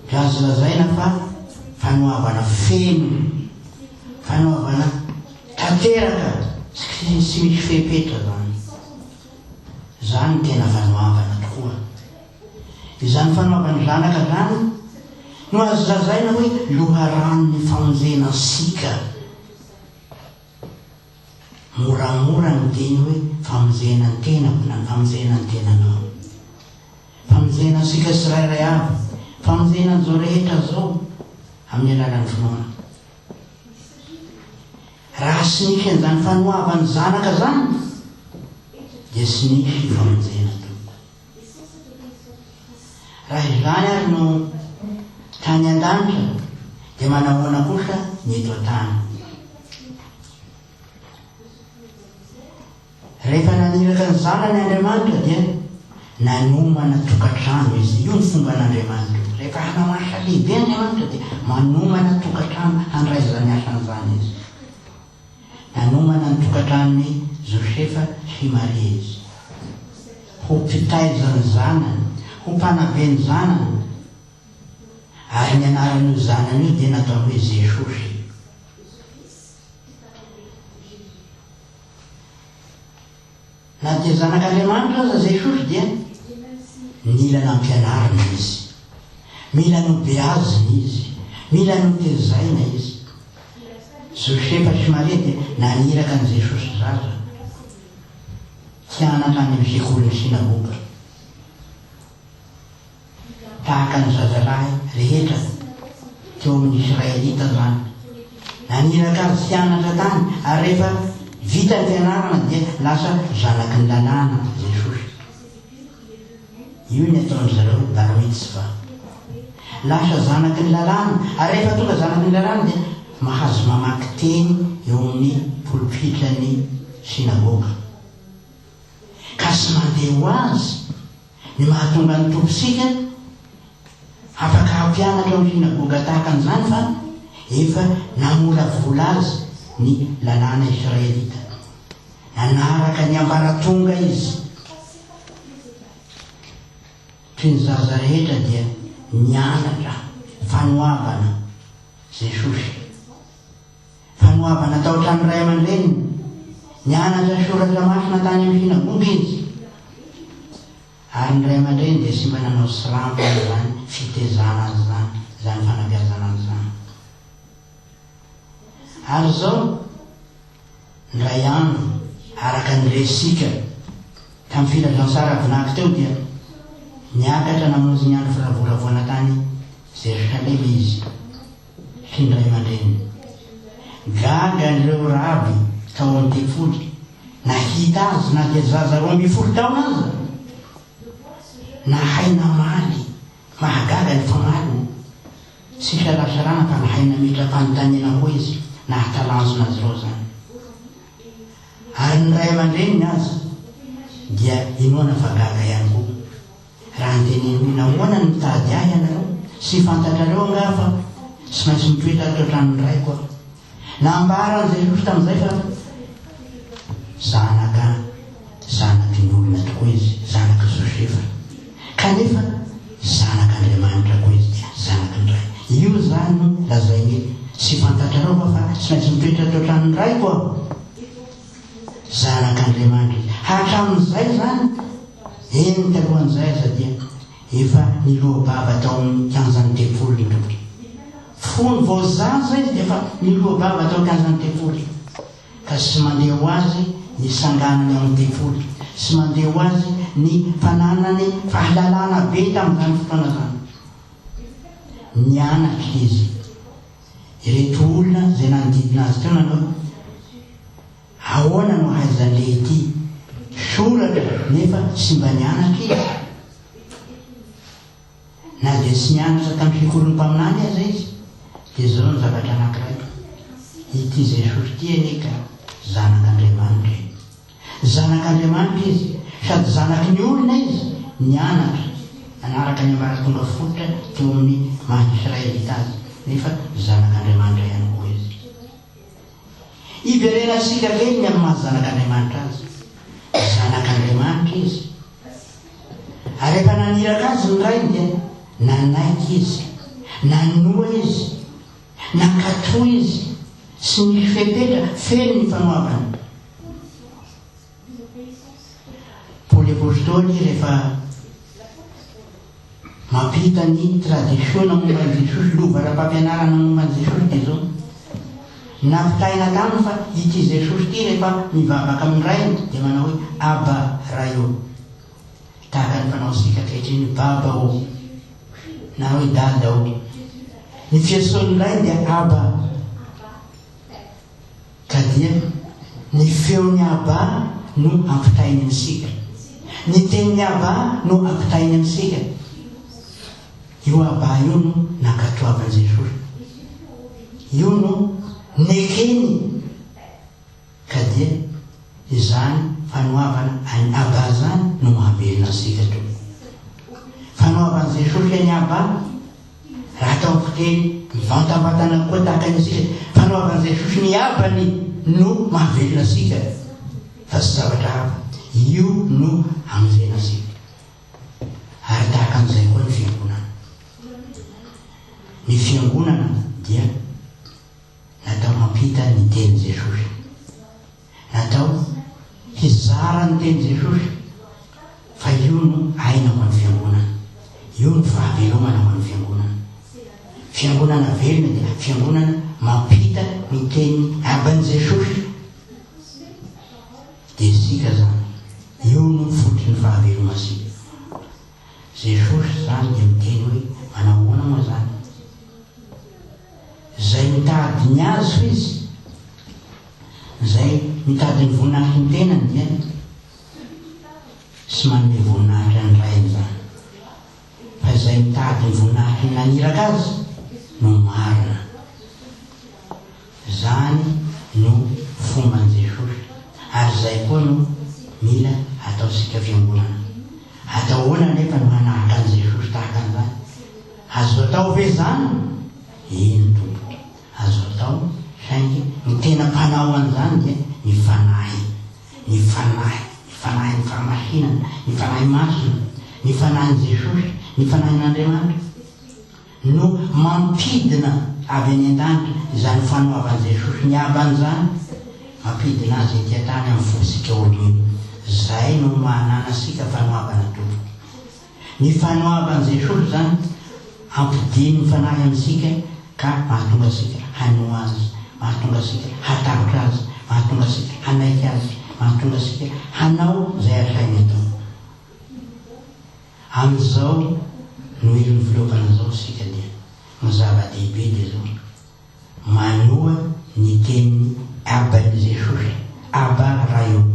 dia azo lazaina fa fanoavana feno, fanoavana tanteraka tsy misy fepetra izany. Izany no tena fanoavana tokoa. Izany fanaovan'ny zanaka izany no azo lazaina hoe loharanon'ny famonjena antsika. Moramora ny miteny hoe famonjena ny tenako na ny famonjena ny tenanao. Famonjena antsika tsirairay avy, famonjena an'izao rehetra izao amin'ny alalan'ny finoana. Raha tsy nisy an'izany fanoavan'ny zanaka izany dia tsy nisy famonjena tompoko. Raha izany ary no tany an-danitra dia manahoana kosa ny eto an-tany? Rehefa naniraka ny zanany Andriamanitra dia nanomana tokantrano izy. Io ny fomban'Andriamanitra io. Rehefa hanao asa lehibe Andriamanitra dia manomana tokantrano handray izany asany izany izy. Nanomana ny tokantranon'i Josefa sy Maria izy. Ho mpitaiza ny zanany, ho mpanabe ny zanany, ary ny anaran'io zanany io dia nataony hoe Jesosy. Na dia Zanak'Andriamanitra aza Jesosy dia nila nampianarina izy. Mila nobeazina izy. Mila notezaina izy. Josefa sy Maria dia naniraka an'i Jesosy zaza hianatra any amin'ny sekolin'ny synagoga. Tahaka ny zazalahy rehetra teo amin'ny Israelita izany. Naniraka azy hianatra tany, ary rehefa vita ny fianarana dia lasa zanaky ny lalàna Jesosy. Io ny ataon-dry zareo bar mitzvah. Lasa zanaky ny lalàna, ary rehefa tonga zanaky ny lalàna dia mahazo mamaky teny eo amin'ny polipitran'ny synagoga. Ka tsy mandeha ho azy Ny mahatonga ny Tompontsika afaka hampianatra ao amin'ny synagoga tahaka an'izany fa efa namolavola azy ny lalàna israelita. Nanaraka ny ambaratonga izy. Toy ny zaza rehetra dia nianatra fanoavana Jesosy. Fanoavana tao an-tranon'ny ray aman-dreniny. Nianatra soratra masina tany amin'ny synagoga izy. Ary ny ray aman-dreny dia tsy mba nanao tsirambina izany fitezana azy izany, izany fanabeazana azy izany. Ary izao, indray andro, araka ny resika tamin'ny filazantsara vinaky teo dia niakatra namonjy ny andro firavoravoana tany Jerosalema izy sy ny ray aman-dreniny. Gaga ireo raby tao amin'ny tempoly nahita azy na dia zaza 12 taona aza. Nahay namaly, mahagaga ny famaliny. Tsy fisalasalana fa nahay nametra-panontaniana koa izy, nahatalanjona azy ireo izany. Ary ny ray aman-dreniny aza dia inoana fa gaga ihany koa. Raha niteneny hoe nahoana no mitady ahy ianareo? Tsy fantatrareo angaha fa tsy maintsy mitoetra ato an-tranon'ny Raiko aho? Nambaran'i Jesosy tamin'izay fa zanaka zanaky ny olona tokoa izy, zanak'i Josefa. Kanefa zanak'Andriamanitra koa izy, dia zanaky ny Ray. Io izany no lazainy hoe tsy fantatrareo va fa tsy maintsy mitoetra ato an-tranon'ny Raiko aho? Zanak'Andriamanitra izy. Hatramin'izay izany, eny talohan'izay aza dia efa niloa-bava tao amin'ny kianjan'ny tempoly ny Tompo. Fony vao zaza izy dia efa niloa-bava tao an-kianjan'ny tempoly. Ka tsy mandeha ho azy ny sanganany ao amin'ny tempoly, tsy mandeha ho azy ny fananany fahalalana be tamin'izany fotoana izany. Nianatra izy. Ireto olona izay nanodidina azy teo nanao hoe, Ahoana no ahaizan'i Lehitia soratra nefa tsy mba nianatra izy? Na dia tsy nianatra tamin'ny sekolin'ny mpaminany aza izy, dia izao ny zavatra anankiray, Ity Jesosy ity anie ka Zanak'Andriamanitra e! Zanak'Andriamanitra izy, sady zanaky ny olona izy, nianatra, nanaraka ny ambaratonga fototra teo amin'ny maha Israelita azy, nefa Zanak'Andriamanitra ihany koa izy. Iverenantsika kely ny amin'ny maha Zanak'Andriamanitra azy. Zanak'Andriamanitra izy. Ary rehefa naniraka azy ny Rainy dia nanaiky izy, nanoa izy, nankatò izy, tsy nisy fepetra, feno ny fanoavana. Paoly Apostoly rehefa mampita ny tradisiona momba an'i Jesosy, lova ara-pampianarana momba an'i Jesosy dia izao, nampitaina taminy fa ity Jesosy ity rehefa mivavaka amin'ny Rainy dia manao hoe Abba Ray ô. Tahaka ny fanaontsika ankehitriny Baba ô na hoe Dada ô. Ny fiantsoan'ny Rainy dia Abba. Ka dia ny feon'i Abba no ampitainy amintsika. Ny tenin'i Abba no ampitainy amintsika. Io Abba io no nankatoavan'i Jesosy. Io no nekeny. Ka dia izany fanoavana an'i Abba izany no mahavelona antsika tompoko. Fanoavan'i Jesosy an'i Abba, raha atao amin'ny fiteny mivantambantana kokoa tahaka ny antsika, fanoavan'i Jesosy ny Abany no mahavelona antsika fa tsy zavatra hafa. Io no hamonjena antsika. Ary tahaka an'izay koa ny fiangonana. Ny fiangonana dia Natao hampita ny tenin'i Jesosy. Natao hizara ny tenin'i Jesosy fa io no aina ho an'ny fiangonana. Io no fahavelomana ho an'ny fiangonana. Fiangonana velona dia fiangonana mampita ny tenin'ny Aban'i Jesosy. Dia isika izany. Io no fototry ny fahavelomantsika. Jesosy izany dia miteny hoe manao ahoana moa izany? Izay mitady ny azy hoy izy, izay mitady ny voninahitry ny tenany dia tsy manome voninahitra ny Rainy izany. Fa izay mitady ny voninahitry ny naniraka azy no marina. Izany no fomban'i Jesosy ary izay koa no mila ataontsika fiangonana. Atao ahoana anefa no hanahaka an'i Jesosy tahaka an'izany? Azo atao ve izany? Eny tompoko, azo atao saingy ny tena mpanao an'izany dia ny Fanahy, ny Fanahy, ny Fanahin'ny fahamasinana, ny Fanahy Masina, ny Fanahin'i Jesosy, ny Fanahin'Andriamanitra no mampidina avy any an-danitra izany fanoavan'i Jesosy ny Abany izany, mampidina azy ety an-tany amin'ny fontsika olombelona. Izay no maha ananantsika fanoavana tompoko. Ny fanoavan'i Jesosy izany ampidin'ny Fanahy amintsika ka mahatonga antsika hanoa Azy, mahatonga antsika hatahotra Azy, mahatonga antsika hanaiky Azy, mahatonga antsika hanao izay asainy atao. Amin'izao noelin'ny fileovana izao isika dia ny zava-dehibe dia izao, manoa ny tenin'i Abba-n'i Jesosy, Abba, Ray ô.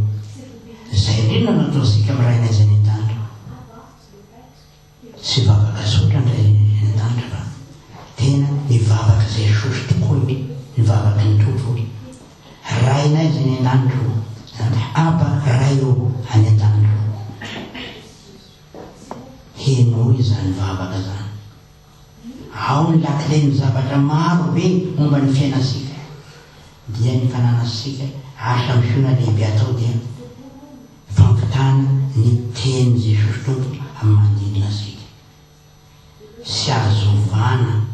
Izay indrindra no ataontsika amin'ny Rainay izay any an-danitra. Tsy vavaka tsotra ny Ray any an-danitra fa tena ny vavak'i Jesosy tokoa io, ny vavaky ny Tompo. Rainay izay any an-danitra ô, izany hoe Abba, Ray ô, any an-danitra ô. Henoy izany vavaka izany. Ao ny lakilen'ny zavatra maro be momba ny fiainantsika. Dia ny fananantsika asa misiona lehibe atao dia fampitana ny tenin'i Jesosy Tompo amin'ny manodidina antsika. Tsy azo ovana,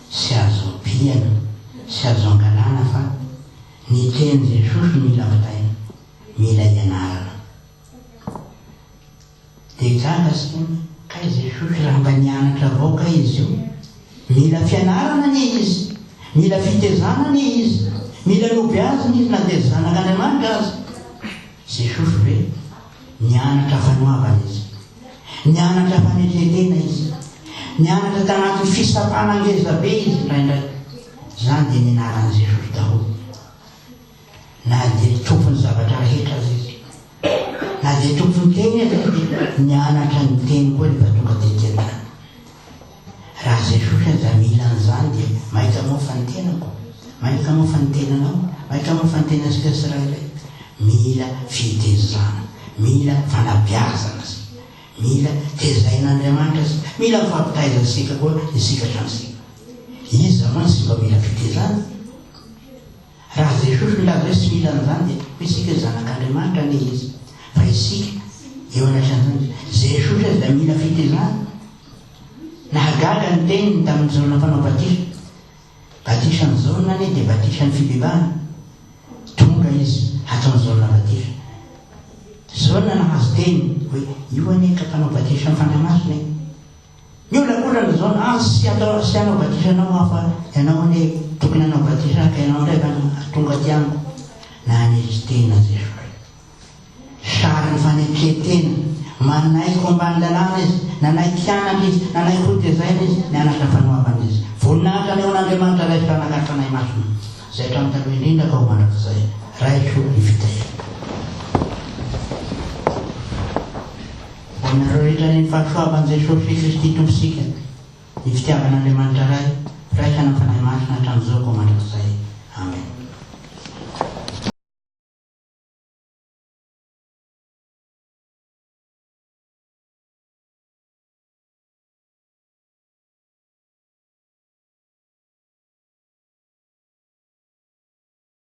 tsy azo ampiana, tsy azo angalana fa ny tenin'i Jesosy no mila ampitaina, mila ianarana. Dia gaga Simona, kay Jesosy raha mba nianatra avao kay izy io? Mila fianarana anie izy, mila fitezana anie izy, mila nobeazina izy na dia zanak'Andriamanitra aza. Jesosy ve? Nianatra fanoavana izy. Nianatra fanetren-tena izy. Nianatra tanatin'ny fisapana ngeza be izy indraindray. Izany dia nianaran'i Jesosy daholo. Na dia tompon'ny zavatra rehetra aza izy. Na dia tompon'ny teny aza izy dia nianatra ny teny koa rehefa tonga tety an-tany. Raha Jesosy aza mila an'izany dia maika moa fa ny tenako? Maika moa fa ny tenanao? Maika moa fa ny tenantsika tsirairay? Mila fitezana, mila fanabeazana isika, mila tezain'Andriamanitra isika, mila mifampitaiza isika koa isika samy isika. Iza moa no tsy mba mila fitezana? Raha Jesosy nilaza hoe tsy mila an'izany dia hoy isika hoe zanak'Andriamanitra anie Izy. Fa isika eo anatrehan'izany dia Jesosy aza dia mila fitezana. Nahagaga ny teniny tamin'i Jaona mpanao batisa. Batisan'i Jaona anie dia batisan'ny fibebahana. Tonga izy hataon'i Jaona batisa. Jaona nahazo teny hoe io anie ka mpanao batisan'ny Fanahy Masina e. Miolakolana izao na tsy atao tsy hanao batisa anao aho fa ianao anie tokony hanao batisa ahy ka ianao indray va no tonga aty amiko? Nanetry tena Jesosy. Sarin'ny fanetren-tena, manaiky ho ambany lalàna izy, nanaiky hianatra izy, nanaiky ho tezaina izy, nianatra fanoavana izy. Voninahitra anie ho an'Andriamanitra Ray sy Zanaka ary Fanahy Masina, izay hatramin'ny taloha indrindra ka ho mandrakizay. Raiso ny fitahiana. Ho anareo rehetra anie ny fahasoavan'i Jesosy Kristy Tompontsika, ny fitiavan'Andriamanitra Ray, firaisana amin'ny Fanahy Masina hatramin'izao koa mandrakizay.